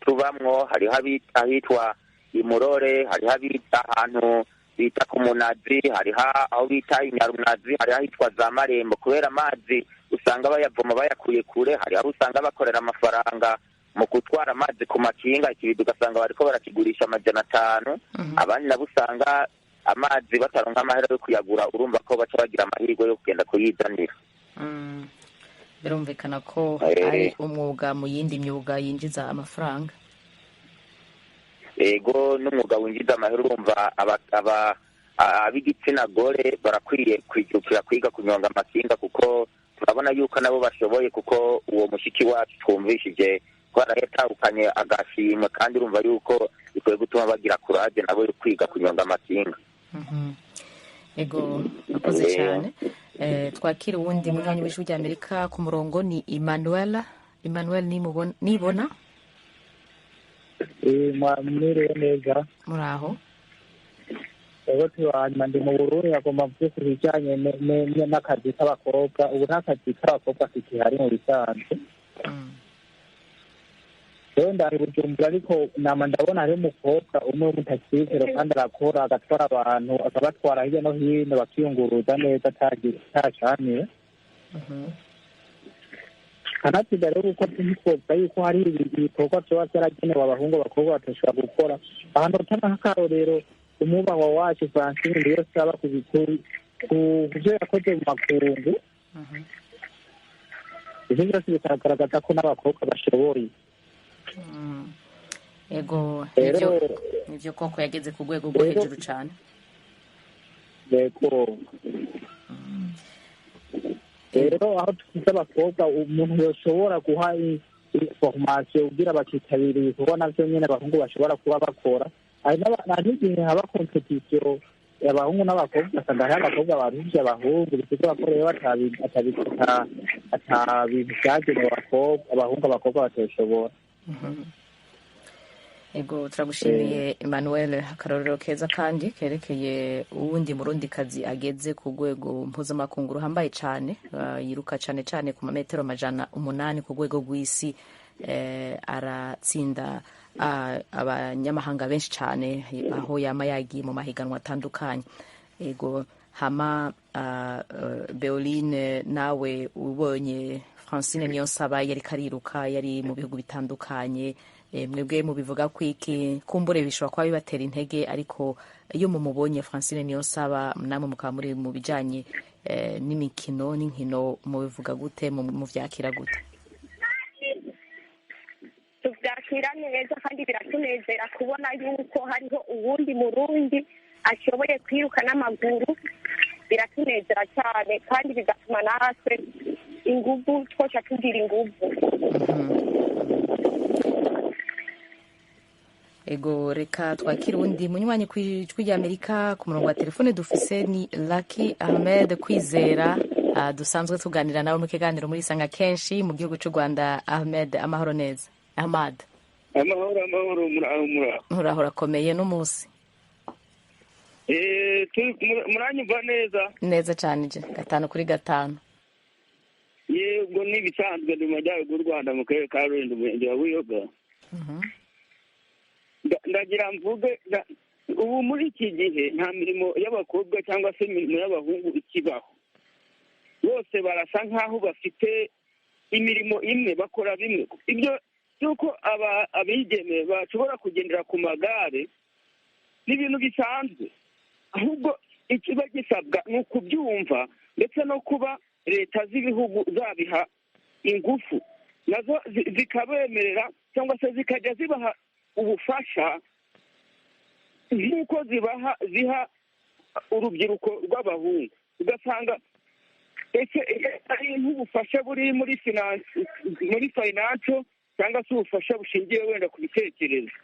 tubamwo hariho ahitwa Imurore, hariho abita ahantu bita ku Munazi, hariho aho bita Inyarunazi, hariho ahitwa za Marembo, kubera amazi usanga bayavoma bayakuye kure. Hariho aho usanga bakorera amafaranga mu gutwara amazi ku makinga, ikibido ugasanga bariko barakigurisha 500, abandi nabo usanga amazi bataronka amahera yo kuyagura, urumva ko baca bagira amahirwe yo kugenda kuyizanira. Birumvikana ko ari umwuga mu yindi myuga yinjiza amafaranga. Ego, n'umwuga winjiza amahera. Urumva ab'igitsina gore barakwiye kwijukira kwiga kunyonga amakinga, kuko turabona yuko nabo bashoboye, kuko uwo mushiki wacu twumvishije ko yatahukanye agashimwe, kandi urumva yuko bikwiye gutuma bagira kuraje nabo yo kwiga kunyonga amakinga. Ego, akoze cyane. Twakira uwundi munywanyi w'Ijwi rya Amerika ku murongo, ni Emmanuel. Emmanuel Nibona. Mwiriwe neza? Muraho. Ego, hanyuma ndi mu Burundi, agomba mvuge ku bijyanye n'akazi k'abakobwa. Ubu nta kazi k'abakobwa kikihari mu bisanzwe. Rero ndari Bujumbura, ariko nama ndabona hariho umukobwa umwe w'umutaxi-vélo, kandi arakora, agatwara abantu, akabatwara hirya no hino, bakiyunguruza neza atacaniwe. Kanatsinda rero kuko ntitwovuga yuko hari ibikorwa vyoba vyaragenewe abahungu, abakobwa badashobora gukora. Ahantu utanga nk'akarorero, umwubahwa wacu Francine Niyonsaba ku vyo yakoze mu makungu, ivyo vyose bikagaragaza ko n'abakobwa bashoboye. Ego, nivyo koko, yageze ku rwego rwo hejuru cane. Yego, rero aho tugize abakobwa, umuntu yoshobora guha formation kugira bakitabira ibikorwa navyo nyene abahungu bashobora kuba bakora. Hari n'igihe haba compétition abahungu n'abakobwa, ugasanga hariho abakobwa baruhije abahungu, bisigura ko rero Ata bintu byagenewe abakobwa, abahungu, abakobwa batashobora. Ego, turagushimiye Emmanuel. Akarorero keza kandi kerekeye uwundi murundikazi ageze ku rwego mpuzamakungu ruhambaye cyane, yiruka cyane cyane ku mametero 800 ku rwego rw'isi, aratsinda abanyamahanga benshi cyane aho yama yagiye mu mahiganwa atandukanye. Ego, hama Beoline, nawe ubonye Francine Niyonsaba yari kariruka, yari mu bihugu bitandukanye, mwebwe mubivuga kwiki? Kumbure bishobora kuba bibatera intege, ariko iyo mumubonye Francine Niyonsaba, namwe mukaba muri mu bijanye n'imikino n'inkino, mubivuga gute? Muvyakira gute? Tubyakira neza kandi biratunezera kubona yuko hariho uwundi murundi ashoboye kwiruka n'amaguru. Biratunezera cyane kandi bigatuma natwe inguvu twoca tugira inguvu. Ego, reka twakire uwundi munywanyi ku Ijwi rya Amerika. Ku murongo wa telefone dufise ni Lucky Ahmed Kwizera, dusanzwe tuganira nawe mu kiganiro muri Isanga kenshi, mu gihugu cy'u Rwanda. Ahmed, amahoro neza Ahmad? Amahoro, amahoro, muraho, muraho. Uraho, urakomeye n'umunsi? Muranyumva neza? Neza cyane, je gatanu kuri gatanu. Yego, n'ibisanzwe ndi mu majyaruguru y'u Rwanda, mu karere ka Rulindo, umurenge wa Buyoga. Ndagira mvuge, ubu muri iki gihe nta mirimo y'abakobwa cyangwa se imirimo y'abahungu ikibaho. Bose barasa nk'aho bafite imirimo imwe, bakora bimwe. Ibyo by'uko abigeme bashobora kugendera ku magare ni ibintu bisanzwe, ahubwo ikiba gisabwa ni ukubyumva, ndetse no kuba leta z'ibihugu zabiha ingufu, nazo zikabemerera cyangwa se zikajya zibaha ubufasha nk'uko zibaha ziha urubyiruko rw'abahungu. Ugasanga ese ari nk'ubufasha buri muri finance, muri financial, cyangwa se ubufasha bushingiye wenda ku bitekerezo,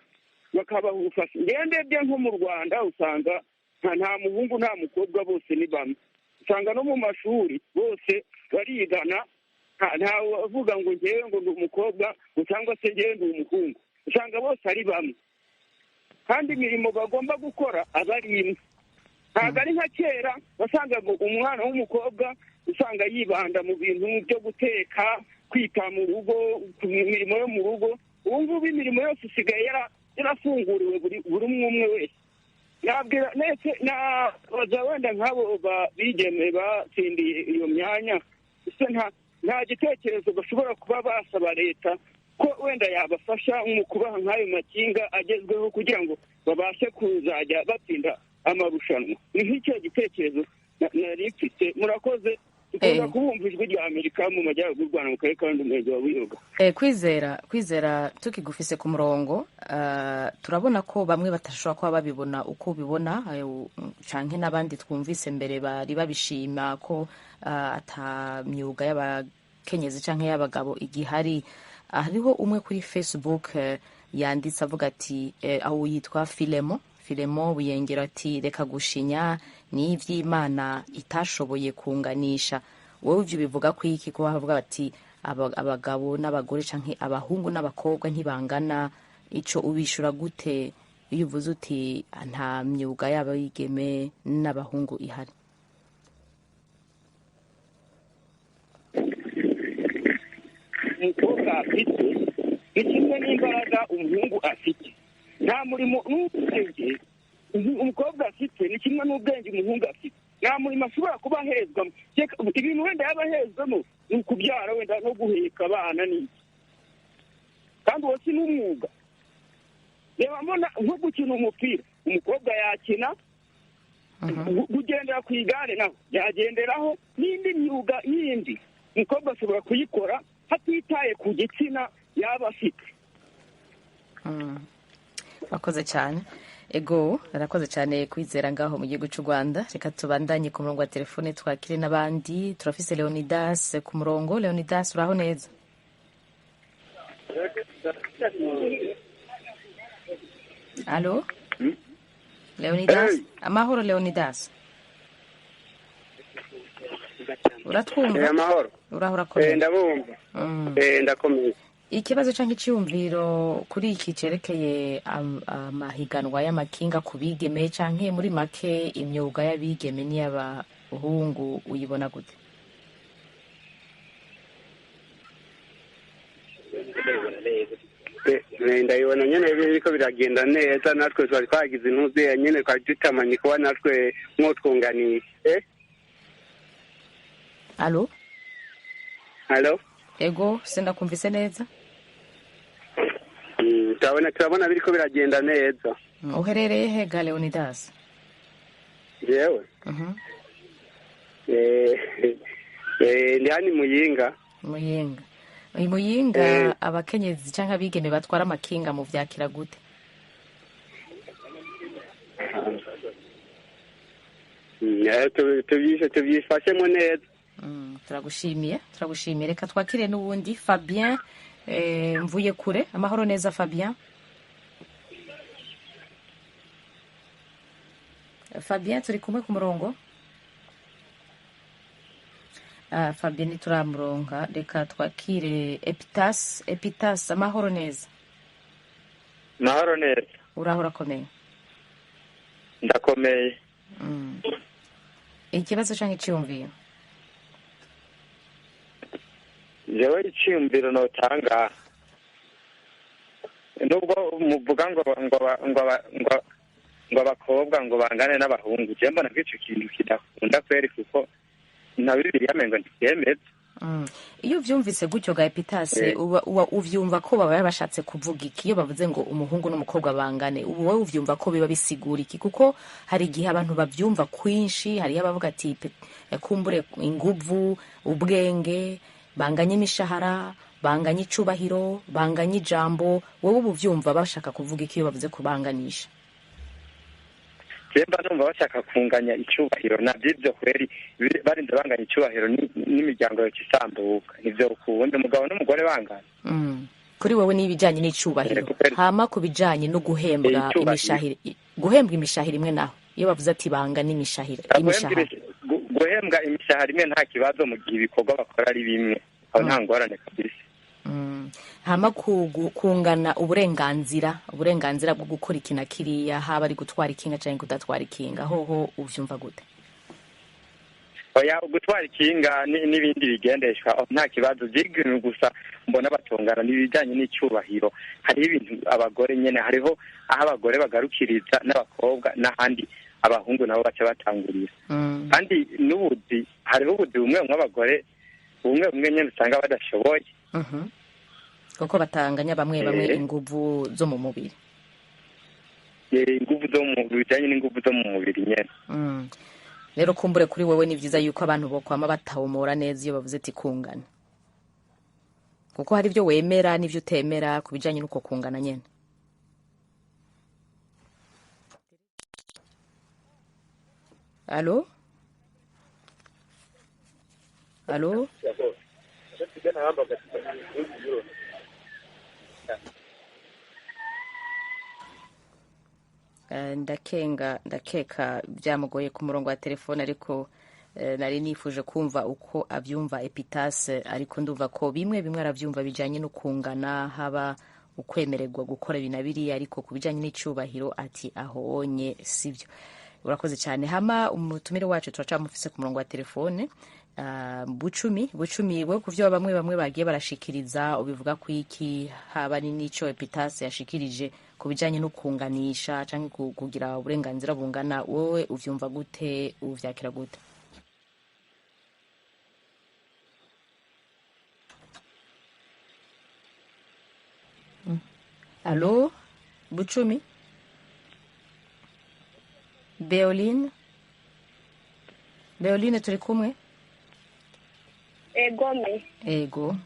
bakabaha ubufasha. Ndebye nko mu Rwanda usanga nta muhungu nta mukobwa, bose ni bamwe. Usanga no mu mashuri bose barigana, ntawe uvuga ngo ngewe ngo ndi umukobwa cyangwa se ngewe ndi umuhungu. Usanga bose ari bamwe, kandi imirimo bagomba gukora aba ari imwe. Ntabwo ari nka kera wasangaga umwana w'umukobwa usanga yibanda mu bintu byo guteka, kwita mu rugo, ku mirimo yo mu rugo. Ubu ngubu imirimo yose isigaye yarafunguriwe buri umwe umwe wese. Nabwira ndetse nabaza wenda nk'abo bigeme batsindiye iyo myanya, ese nta gitekerezo bashobora kuba basaba leta ko wenda yabafasha mu kubaha nk'ayo makinga agezweho kugira ngo babashe kuzajya batsinda amarushanwa? Ni nk'icyo gitekerezo nari mfite. Murakoze, dukunda kubumva Ijwi rya Amerika mu majyaruguru y'u Rwanda, mu karere ka Rulindo, umurenge wa Buyoga. Kwizera, tukigufise ku murongo, turabona ko bamwe batashobora kuba babibona uko ubibona, canke n'abandi twumvise mbere bari babishima ko ata myuga y'abakenyezi canke y'abagabo igihari. Hariho umwe kuri Facebook yanditse avuga ati, aho yitwa Filemo Buyengero, ati reka gushinya, ni iby'Imana itashoboye kunganisha. Wowe ibyo bivuga ku iki, kuba bavuga bati abagabo n'abagore canke abahungu n'abakobwa ntibangana? Ico ubishura gute iyo uvuze uti nta myuga y'abigeme n'abahungu ihari? Umukobwa afite ni kimwe n'imbaraga umuhungu afite. Nta murimo n'ubwenge umukobwa afite ni kimwe n'ubwenge umuhungu afite. Nta murimo ashobora kuba ahezwamo. Ibintu wenda yaba ahezwamo ni ukubyara wenda no guheka abana n'iki, kandi uwo si n'umwuga. Reba mbona nko gukina umupira umukobwa yakina, kugendera ku igare naho yagenderaho, n'indi myuga yindi umukobwa ashobora kuyikora hatitaye ku gitsina yaba afite. Urakoze cyane. Ego, arakoze cyane Kwizera ngaho mu gihugu cy'u Rwanda. Reka tubandanye ku murongo wa telefone twakire n'abandi. Turafise Leonidas ku murongo. Leonidas, uraho neza? Alo Leonidas? Amahoro Leonidas? Uratwumva? Amahoro. Uraho, urakomeye? Ndabumva. Ndakomeye. Ikibazo cyangwa icyiyumviro kuri iki cyerekeye amahiganwa y'amakinga ku bigeme, canke muri make imyuga y'abigeme n'iy'abahungu, uyibona gute? Ndabibona nyene biriko biragenda neza. Natwe twari twagize intuze nyene, twari dutamanye kuba natwe mwotwunganiye. Alo? Alo? Ego, sindakumvise neza. Turabona biriko biragenda neza. Uherereye he ga Leonidas? Jewe ndi hano i Muyinga. Muyinga, i Muyinga. Abakenyezi cyangwa abigeme batwara amakinga mu vyakira gute? Tubyifashemo neza. Turagushimiye, turagushimiye. Reka twakire n'ubundi Fabien mvuye kure. Amahoro neza, Fabien? Fabien, turi kumwe ku murongo? Fabien ntituramuronka. Reka twakire Epitas. Epitas, amahoro neza? Mahoro neza. Uraho, urakomeye? Ndakomeye. Ikibazo cyangwa iciyumviro? Jewe iciyumviro notanga, nubwo muvuga ngo ngo ngo ngo ngo abakobwa ngo bangane n'abahungu, je mbona ko ico kintu kidakunda kweri, kuko na Bibiliya mengo ntivyemeza. Iyo uvyumvise gutyo ga Epitase, uba uvyumva ko baba bashatse kuvuga iki iyo bavuze ngo umuhungu n'umukobwa bangane? Ubu wowe uvyumva ko biba bisigura iki? Kuko hari igihe abantu bavyumva kwinshi. Hariyo abavuga ati kumbure inguvu, ubwenge, banganye imishahara, banganye icubahiro, banganye ijambo. Wowe uba uvyumva bashaka kuvuga iki iyo bavuze kubanganisha? Mba numva bashaka kunganya icyubahiro, nabyo ibyo kweri barinze banganya icyubahiro n'imiryango yoca isambuka, nivyo ukunda umugabo n'umugore bangana. Kuri wowe ni ibijanye n'icubahiro. Hama ku bijanye no guhembwa imishahara, guhembwa imishahara imwe naho, iyo bavuze ati bangana imishahara? Guhembwa imishahara imwe nta kibazo, mu gihe ibikorwa bakora ari bimwe, aho nta ngorane kabisa. Hama kungana uburenganzira, uburenganzira bwo gukora iki na kiriya, haba ari gutwara ikinga cyangwa kudatwara ikinga, hoho uvyumva gute? Oya, gutwara ikinga n'ibindi bigendeshwa nta kibazo. By'ibintu gusa mbona batongana n'ibijyanye n'icyubahiro. Hariho ibintu abagore nyene, hariho aho abagore bagarukiriza n'abakobwa, n'ahandi abahungu nabo baca batangurira. Kandi n'ubuzi, hariho ubuzi bumwe bumwe abagore bumwe bumwe nyene usanga badashoboye. Kuko batanganya bamwe bamwe inguvu zo mu mubiri. Inguvu zo mu bijanye n'inguvu zo mu mubiri nyene. Rero kumbure kuri wewe ni vyiza yuko abantu bokwama batawumora neza iyo bavuze ati kungana, kuko hari ibyo wemera n'ivyo utemera ku bijanye n'uko kungana nyene. Alo, alo? Ndakenga, ndakeka byamugoye ku murongo wa telefone, ariko nari nifuje kumva uko abyumva Epitase, ariko ndumva ko bimwe bimwe arabyumva bijanye no kungana, haba ukwemererwa gukora ibi na biriya, ariko ku bijanye n'icyubahiro ati aho wonye sibyo. Urakoze cyane. Hama umutumire wacu turacamufise ku murongo wa telefone. Bucumi, Bucumi, we ku byo bamwe bamwe bagiye barashikiriza ubivuga ku iki, haba ni n'ico Epitase yashikirije ku bijanye no kunganisha canke kugira uburenganzira bungana, wowe uvyumva gute, uvyakira gute? Alo, Bucumi? Beoline, Beoline, turi kumwe? Egome. Ego.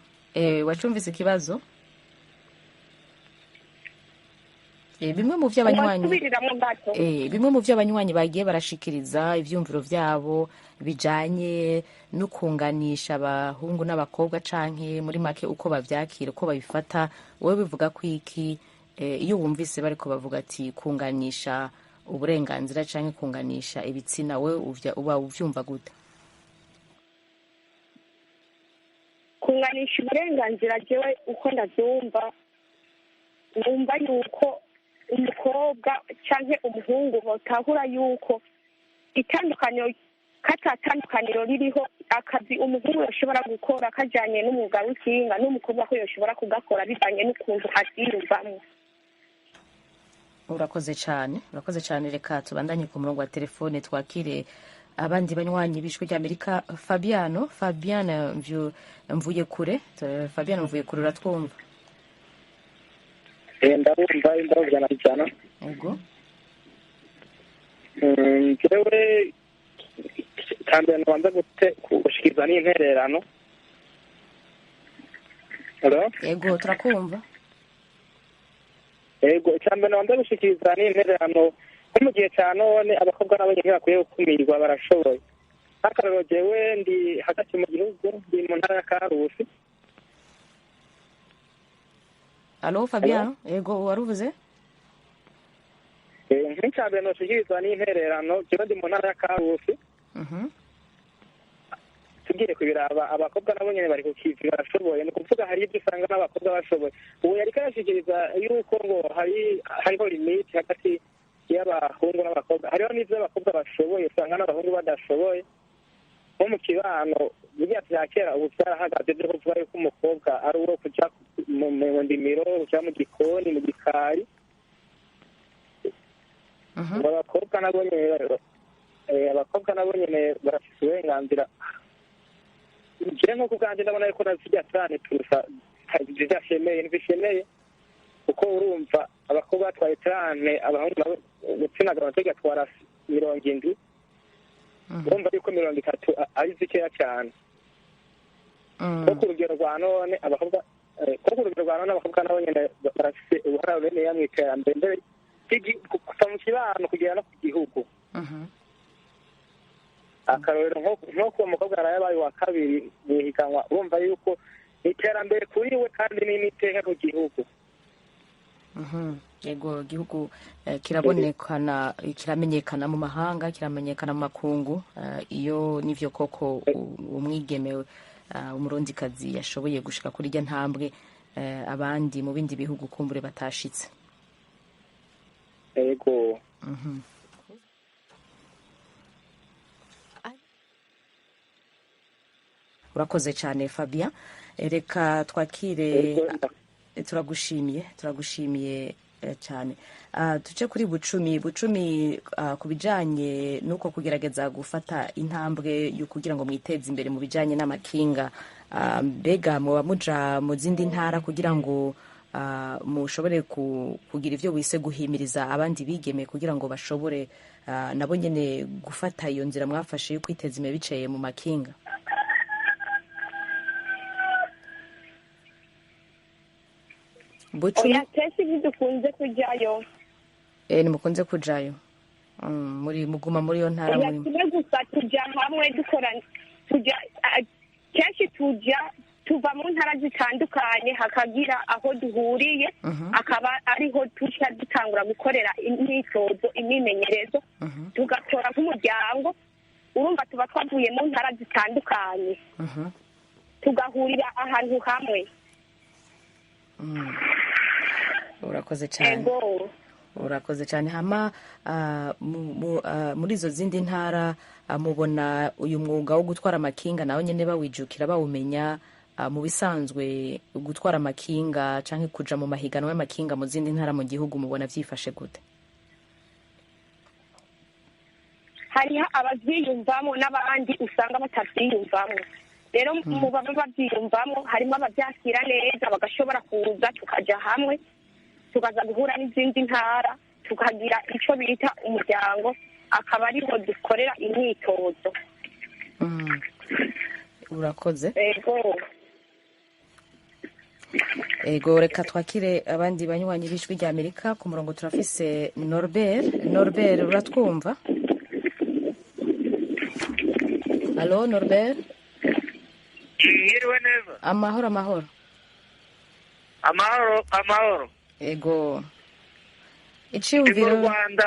Wacumvise ikibazo? Bimwe mu vy'abanywanyi bimwe mu vy'abanywanyi bagiye barashikiriza ivyumviro vyabo bijanye no kunganisha abahungu n'abakobwa, canke muri make uko bavyakira, uko babifata, wowe bivuga ko iki iyo wumvise bariko bavuga ati kunganisha uburenganzira canke kunganisha ibitsina, wewe uba uvyumva gute? Kunganisha uburenganzira, jewe uko ndabyumva, numva yuko umukobwa canke umuhungu botahura yuko itandukaniro katatandukaniro ririho. Akazi umuhungu yoshobora gukora kajanye n'umwuga w'ikinga, n'umukobwa ko yoshobora kugakora bivanye n'ukuntu avyiyumvamwo. Urakoze cyane, urakoze cyane. Reka tubandanye ku murongo wa telefone, twakire abandi banywanyi b'Ijwi ry'Amerika. Fabiano, Fabiano Mvuye Kure, Fabiano Mvuye Kure, uratwumva? Ndabumva imbaho 100%. Ego. Njyewe icambere nabanza gushikiza n'intererano. Hello? Ego, turakumva. Ego, icambere nabanza gushikiriza n'intererano nko mu gihe ca none abakobwa n'abanyene ntibakwiye gukumirwa, barashoboye. Nk'akarorero, jewe ndi hagati mu gihugu, ndi mu ntara ya Karusi. Alo Fabiano, ego, waruvuze? Nk'icambere noshikiriza n'intererano, jewe ndi mu ntara ya Karusi. Tugiye kubiraba, abakobwa nabo nyene bari ku kivi, barashoboye. Ni ukuvuga hari ibyo usanga n'abakobwa bashoboye. Ubu yariko arashikiriza yuko ngo hariho limite hagati y'abahungu n'abakobwa. Hariho n'ivyo abakobwa bashoboye usanga n'abahungu badashoboye. Nko mu kibano, buriya vya kera ubu vyarahagaze vyo kuvuga yuko umukobwa ari uwo kuja mu ndimiro, kuja mu gikoni, mu gikari. Ngo abakobwa nabo nyene, abakobwa nabo nyene barafise uburenganzira. Jewe nko kubwanje ndabona yuko nazirya cane turusa zidashemeye, ntizishemeye, kuko urumva abakobwa batwaye cane, abahungu nabo igitsina gabo naco kigatwara 70. Urumva yuko 30 ari zikeya cane. Ko ku rugero rwa none abakobwa, ko ku rugero rwa none abakobwa nabo nyene barafise uruhara runiniya mw'iterambere, mbere kuva mu kibano kugera no ku gihugu. Akarorero, nko kuwo mukobwa yaraye abaye uwa kabiri mw'ihiganwa, urumva yuko iterambere kuri we kandi n'iteka ku gihugu. Yego, igihugu kirabonekana, kiramenyekana mu mahanga, kiramenyekana mu makungu. Iyo nivyo koko umwigeme umurundikazi yashoboye gushika kuri irya ntambwe, abandi mu bindi bihugu kumbure batashitse. Yego. Urakoze cyane Fabien. Reka twakire, turagushimiye, turagushimiye cyane. Tuce kuri Bucumi. Bucumi, ku bijanye n'uko kugerageza gufata intambwe yo kugira ngo mwiteze imbere mu bijanye n'amakinga, mbega muba muja mu zindi ntara kugira ngo mushobore kugira ivyo wise guhimiriza abandi bigeme kugira ngo bashobore nabo nyene gufata iyo nzira mwafashe yo kwiteza imbere biciye mu makinga? Bucumi? Oya, kenshi ntidukunze kujyayo. Ntimukunze kujayo. Muri muguma muri iyo ntara? Oya. Muri Kimwe gusa, tujya hamwe dukora, tujya kenshi tujya tuva mu ntara zitandukanye, hakagira aho duhuriye, akaba ariho tuca dutangura gukorera imyitozo, imyimenyerezo, tugakora nk'umuryango. Urumva tuba twavuye mu ntara zitandukanye, tugahurira ahantu hamwe. Urakoze cyane. Ego. Urakoze cyane. Hama muri izo zindi ntara, mubona uyu mwuga wo gutwara amakinga nawe nyene bawijukira, bawumenya? Mu bisanzwe gutwara amakinga canke kuja mu mahiganwa y'amakinga mu zindi ntara mu gihugu, mubona vyifashe gute? Hariho abavyiyumvamo n'abandi usanga batavyiyumvamo. Rero mu baba bavyiyumvamo harimo abavyakira neza, bagashobora kuza tukaja hamwe, tukaza guhura n'izindi ntara, tukagira ico bita umuryango, akaba ariho dukorera imyitozo. Urakoze. Ego. Ego, reka twakire abandi banywanyi b'Ijwi rya Amerika. Ku murongo turafise Norbert. Norbert, uratwumva? Alo Norbert? Mwiriwe neza. Amahoro, amahoro. Amahoro, amahoro. Ego. Ndi mu Iciyumviro. Rwanda.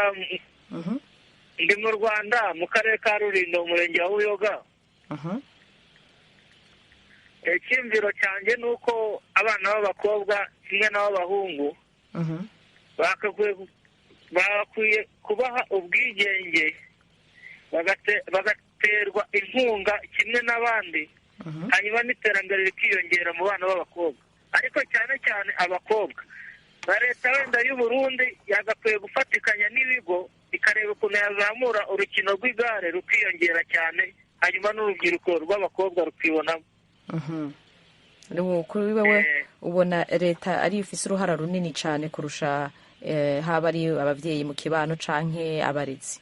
Ndi mu Rwanda, mu karere ka Rulindo, umurenge wa Buyoga. Icyiyumviro cyanjye ni uko abana b'abakobwa kimwe n'ab'abahungu bakwiye kubaha ubwigenge, bagaterwa inkunga kimwe n'abandi, hanyuma n'iterambere rikiyongera mu bana b'abakobwa, ariko cyane cyane abakobwa. Na leta wenda y'u Burundi yagakwiye gufatikanya n'ibigo, ikareba ukuntu yazamura urukino rw'igare rukiyongera cyane, hanyuma n'urubyiruko rw'abakobwa rukibonamo. Kuri wowe ubona leta ariyo ifise uruhara runini cyane kurusha haba ari ababyeyi mu kibano canke abarezi?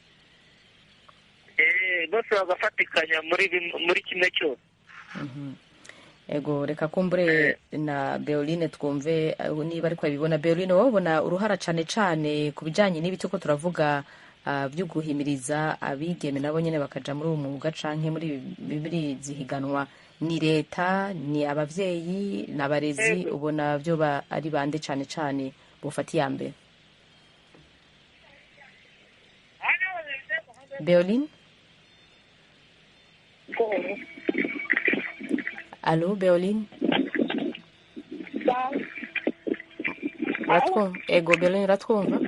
Bose bagafatikanya muri kimwe cyose. Ego, reka kumbure na Beoline twumve niba ariko abibona. Beoline, wowe ubona uruhara cane cane ku bijanye n'ibi turiko turavuga byo guhimiriza abigeme nabo nyene bakaja muri uwo mwuga canke muri zihiganwa, ni leta, ni abavyeyi, ni abarezi? Ubona byo ari bande cane cane bufata iya mbere? Beoline? Allo, Beoline? Uratwumva? Ego, Beoline, uratwumva?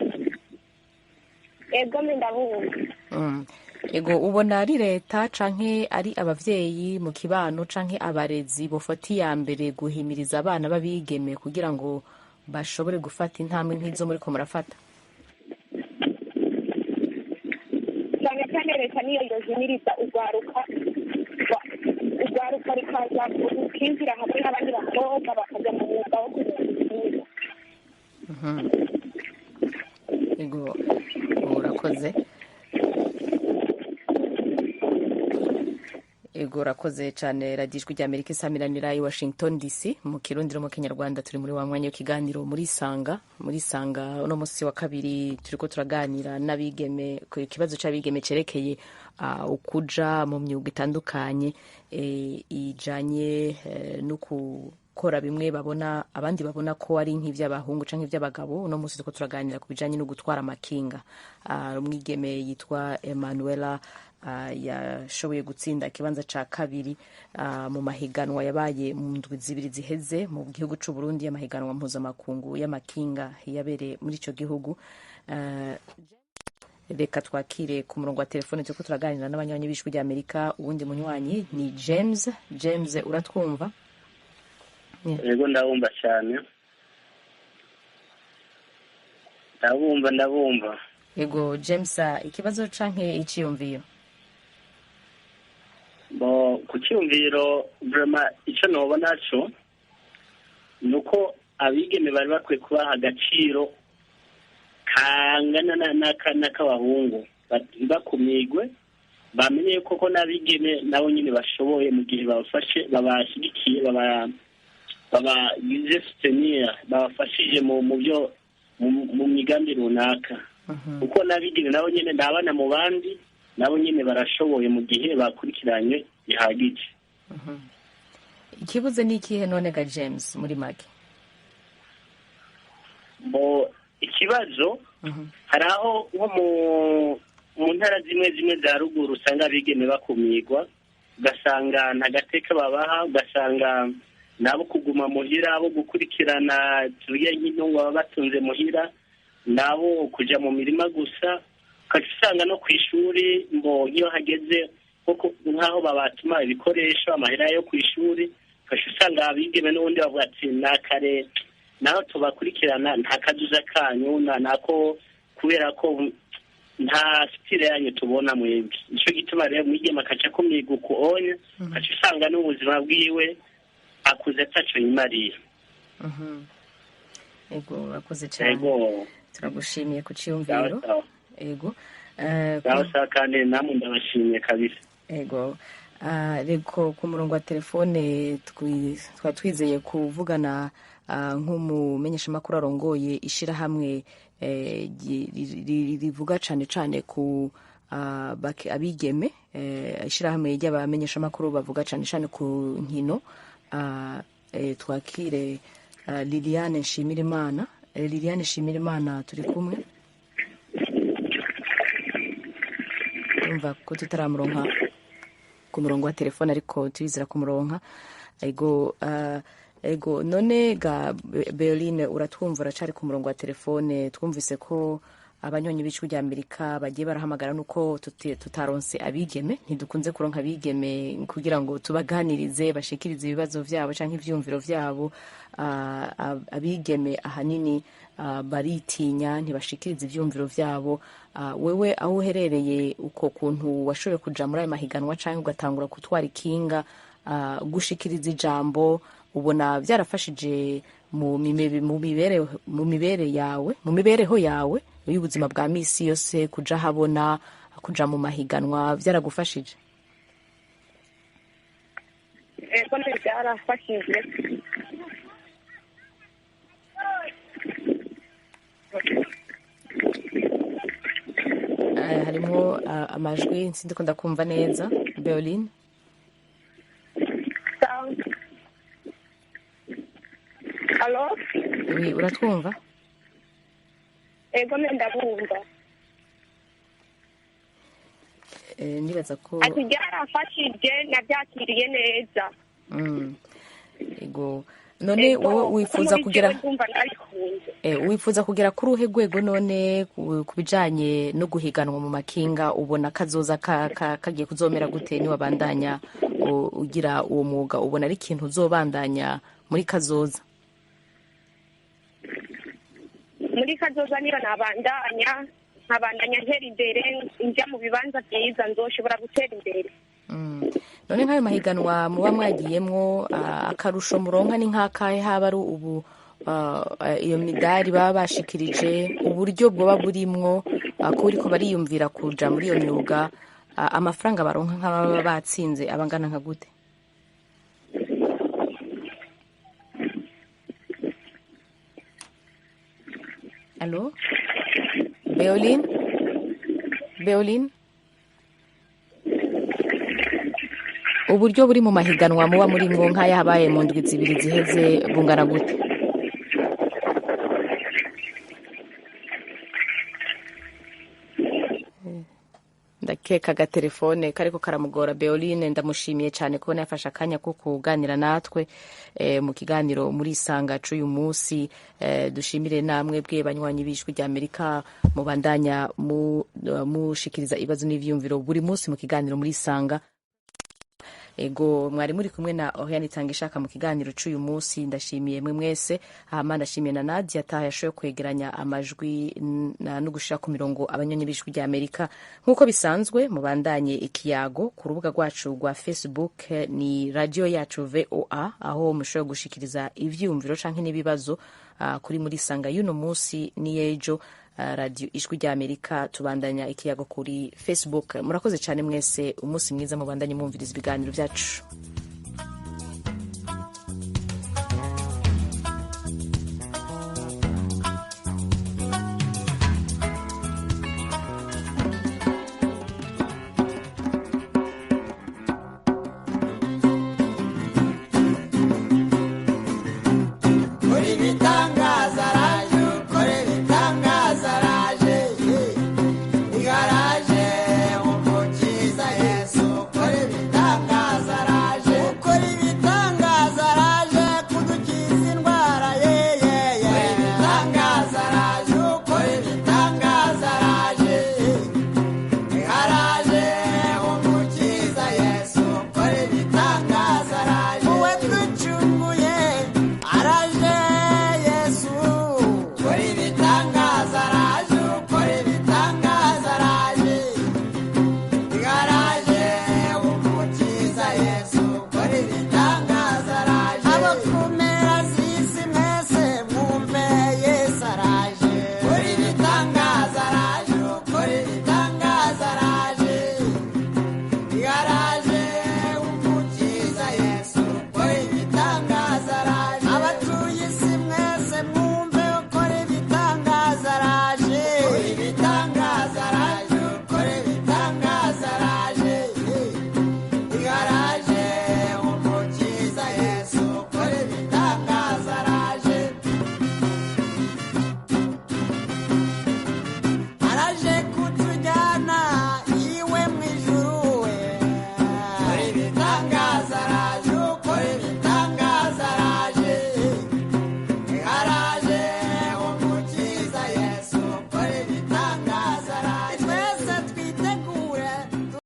Ego, ndabumva. Ego, ubona ari leta canke ari abavyeyi mu kibano canke abarezi bofata iya mbere guhimiriza abana b'abigeme kugira ngo bashobore gufata intambwe nk'izo muriko murafata? Cyane cyane leta niyo yohimiriza urwaruka rukaza rukinjira hamwe n'abandi bakobwa bakajya mu mwuga wo kunyonga. Ego, urakoze. Ego, urakoze cyane. Radiyo Ijwi rya Amerika isamiranira i Washington DC mu Kirundi no mu Kinyarwanda. Turi muri wa mwanya w'ikiganiro muri Sanga. Muri Sanga uno munsi wa kabiri turiko turaganira n'abigeme ku kibazo c'abigeme cerekeye ukuja mu myuga itandukanye ijanye no gukora bimwe babona abandi babona ko ari nk'ivy'abahungu canke ivy'abagabo. Uno munsi turiko turaganira ku bijanye no gutwara amakinga. Umwigeme yitwa Emanuela yashoboye gutsinda ikibanza ca kabiri mu mahiganwa yabaye mu ndwi zibiri ziheze mu gihugu c'u Burundi, amahiganwa mpuzamakungu y'amakinga yabereye muri ico gihugu. Reka twakire ku murongo wa telefone, turiko turaganira n'abanywanyi b'Ijwi rya Amerika. Uwundi munywanyi ni James. James, uratwumva? Yego, ndabumva cyane, ndabumva. Yego James, ikibazo canke iciyumviro? Bo, ku cyumviro vraiment icyo nobona cyo ni uko abigeme bari bakwiye kubaha agaciro kangana n'ak'abahungu, ntibakumigwe, bamenye koko n'abigeme nabo nyine bashoboye mu gihe babafashe, babashyigikiye, babagize soutenir, babafashije mu byo mu migambi runaka, kuko n'abigeme nabo nyine ni abana mu bandi, nabo nyine barashoboye mu gihe bakurikiranye bihagije. Ikibuze ni ikihe none ga James muri make? Bo, ikibazo hari aho nko mu ntara zimwe zimwe za ruguru usanga abigeme bakumigwa, ugasanga nta gateka babaha, ugasanga nabo kuguma muhira, abo gukurikirana tuvuge nk'intungo baba batunze muhira, nabo kuja mu mirima gusa. Ukaca usanga no ku ishuri ngo nk'iyo hageze nk'aho babatuma ibikoresho, amahera yo ku ishuri, ukaca usanga abigeme n'ubundi bavuga ati nakare naho tubakurikirana nta kazuza kanyu nako, kubera ko nta sitire yanyu tubona mwebwe. Nico gituma rero mwigeme akaca kumwiga uku onya, ukaca usanga n'ubuzima bwiwe akuze ataco yimariye. Ego, urakoze cyane, turagushimiye ku ciyumviro. Ego, sawa, kandi namwe ndabashimiye kabisa. Ego, reko ku murongo wa telefone twari twizeye kuvugana nk'umumenyeshamakuru arongoye ishirahamwe rivuga cane cane ku abigeme, ishirahamwe ry'abamenyeshamakuru bavuga cane cane ku nkino. Twakire Liliane Nshimirimana. Liliane Nshimirimana, turi kumwe? Urumva ko tutaramuronka ku murongo wa telefone, ariko turizera kumuronka. Ego, ego, none ga Beoline, uratwumva? Uracari ku murongo wa telefone? Twumvise ko abanyonyi b'Ijwi rya Amerika bagiye barahamagara, nuko tutaronse abigeme, ntidukunze kuronka abigeme kugira ngo tubaganirize, bashikirize ibibazo vyabo canke ivyumviro vyabo. Abigeme ahanini baritinya, ntibashikiriza ivyumviro vyabo. Wewe aho uherereye, uko kuntu washoboye kuja muri ayo mahiganwa canke ugatangura gutwara ikinga, gushikiriza ijambo, ubona byarafashije mu mibere yawe, mu mibereho yawe y'ubuzima bwa misi yose, kuja habona, kuja mu mahiganwa, byaragufashije? Ego, byarafashije. Harimo amajwi, sindiko ndakumva neza, Beoline. Alo? Oui, uratwumva? Ego, ndabumva. Nibaza ko Ati byarafashije, nabyakiriye neza. Ego, none wowe wifuza kugera Ndumva nabikunze. Wifuza kugera kuri uruhe rwego none ku bijanye no guhiganwa mu makinga? Ubona kazoza kagiye kuzomera gute niwabandanya ugira uwo mwuga? Ubona ari ikintu uzobandanya muri kazoza? Muri kazoza, niba nabandanya, nkabandanya ntera imbere, njya mu bibanza byiza, nzoshobora gutera imbere. None nk'ayo mahiganwa muba mwagiyemwo, akarusho muronka ni nk'akahe? Haba ari ubu iyo midari baba bashikirije, uburyo bwoba burimwo, ko uriko bariyumvira kuja muri iyo myuga, amafaranga baronka nk'ababa batsinze aba angana nka gute? Allo, Beoline? Beoline, uburyo buri mu mahiganwa muba murimwo, nk'ayabaye mu ndwi 2 ziheze, bungana gute? Ndakeka agatelefone kariko karamugora Beoline. Ndamushimiye cyane kubona yafashe akanya ko kuganira natwe mu kiganiro muri Isanga c'uyu munsi. Dushimire namwe bwe banywanyi b'Ijwi rya Amerika mubandanya mushikiriza ibibazo n'ivyumviro buri munsi mu kiganiro muri Isanga. Ego, mwari muri kumwe na Oriane Itangishaka mu kiganiro c'uyu munsi. Ndashimiye mwe mwese, hama ndashimiye na Nadia Taha yashoboye kwegeranya amajwi no gushira ku mirongo abanyonyi b'Ijwi rya Amerika. Nk'uko bisanzwe, mubandanye ikiyago ku rubuga rwacu rwa Facebook, ni radio yacu VOA, aho mushoboye gushikiriza ivyiyumviro canke n'ibibazo kuri muri Isanga y'uno munsi n'iy'ejo. Radio Ijwi rya Amerika, tubandanya ikiyago kuri Facebook. Murakoze cyane mwese, umunsi mwiza, mubandanye mwumviriza ibiganiro byacu.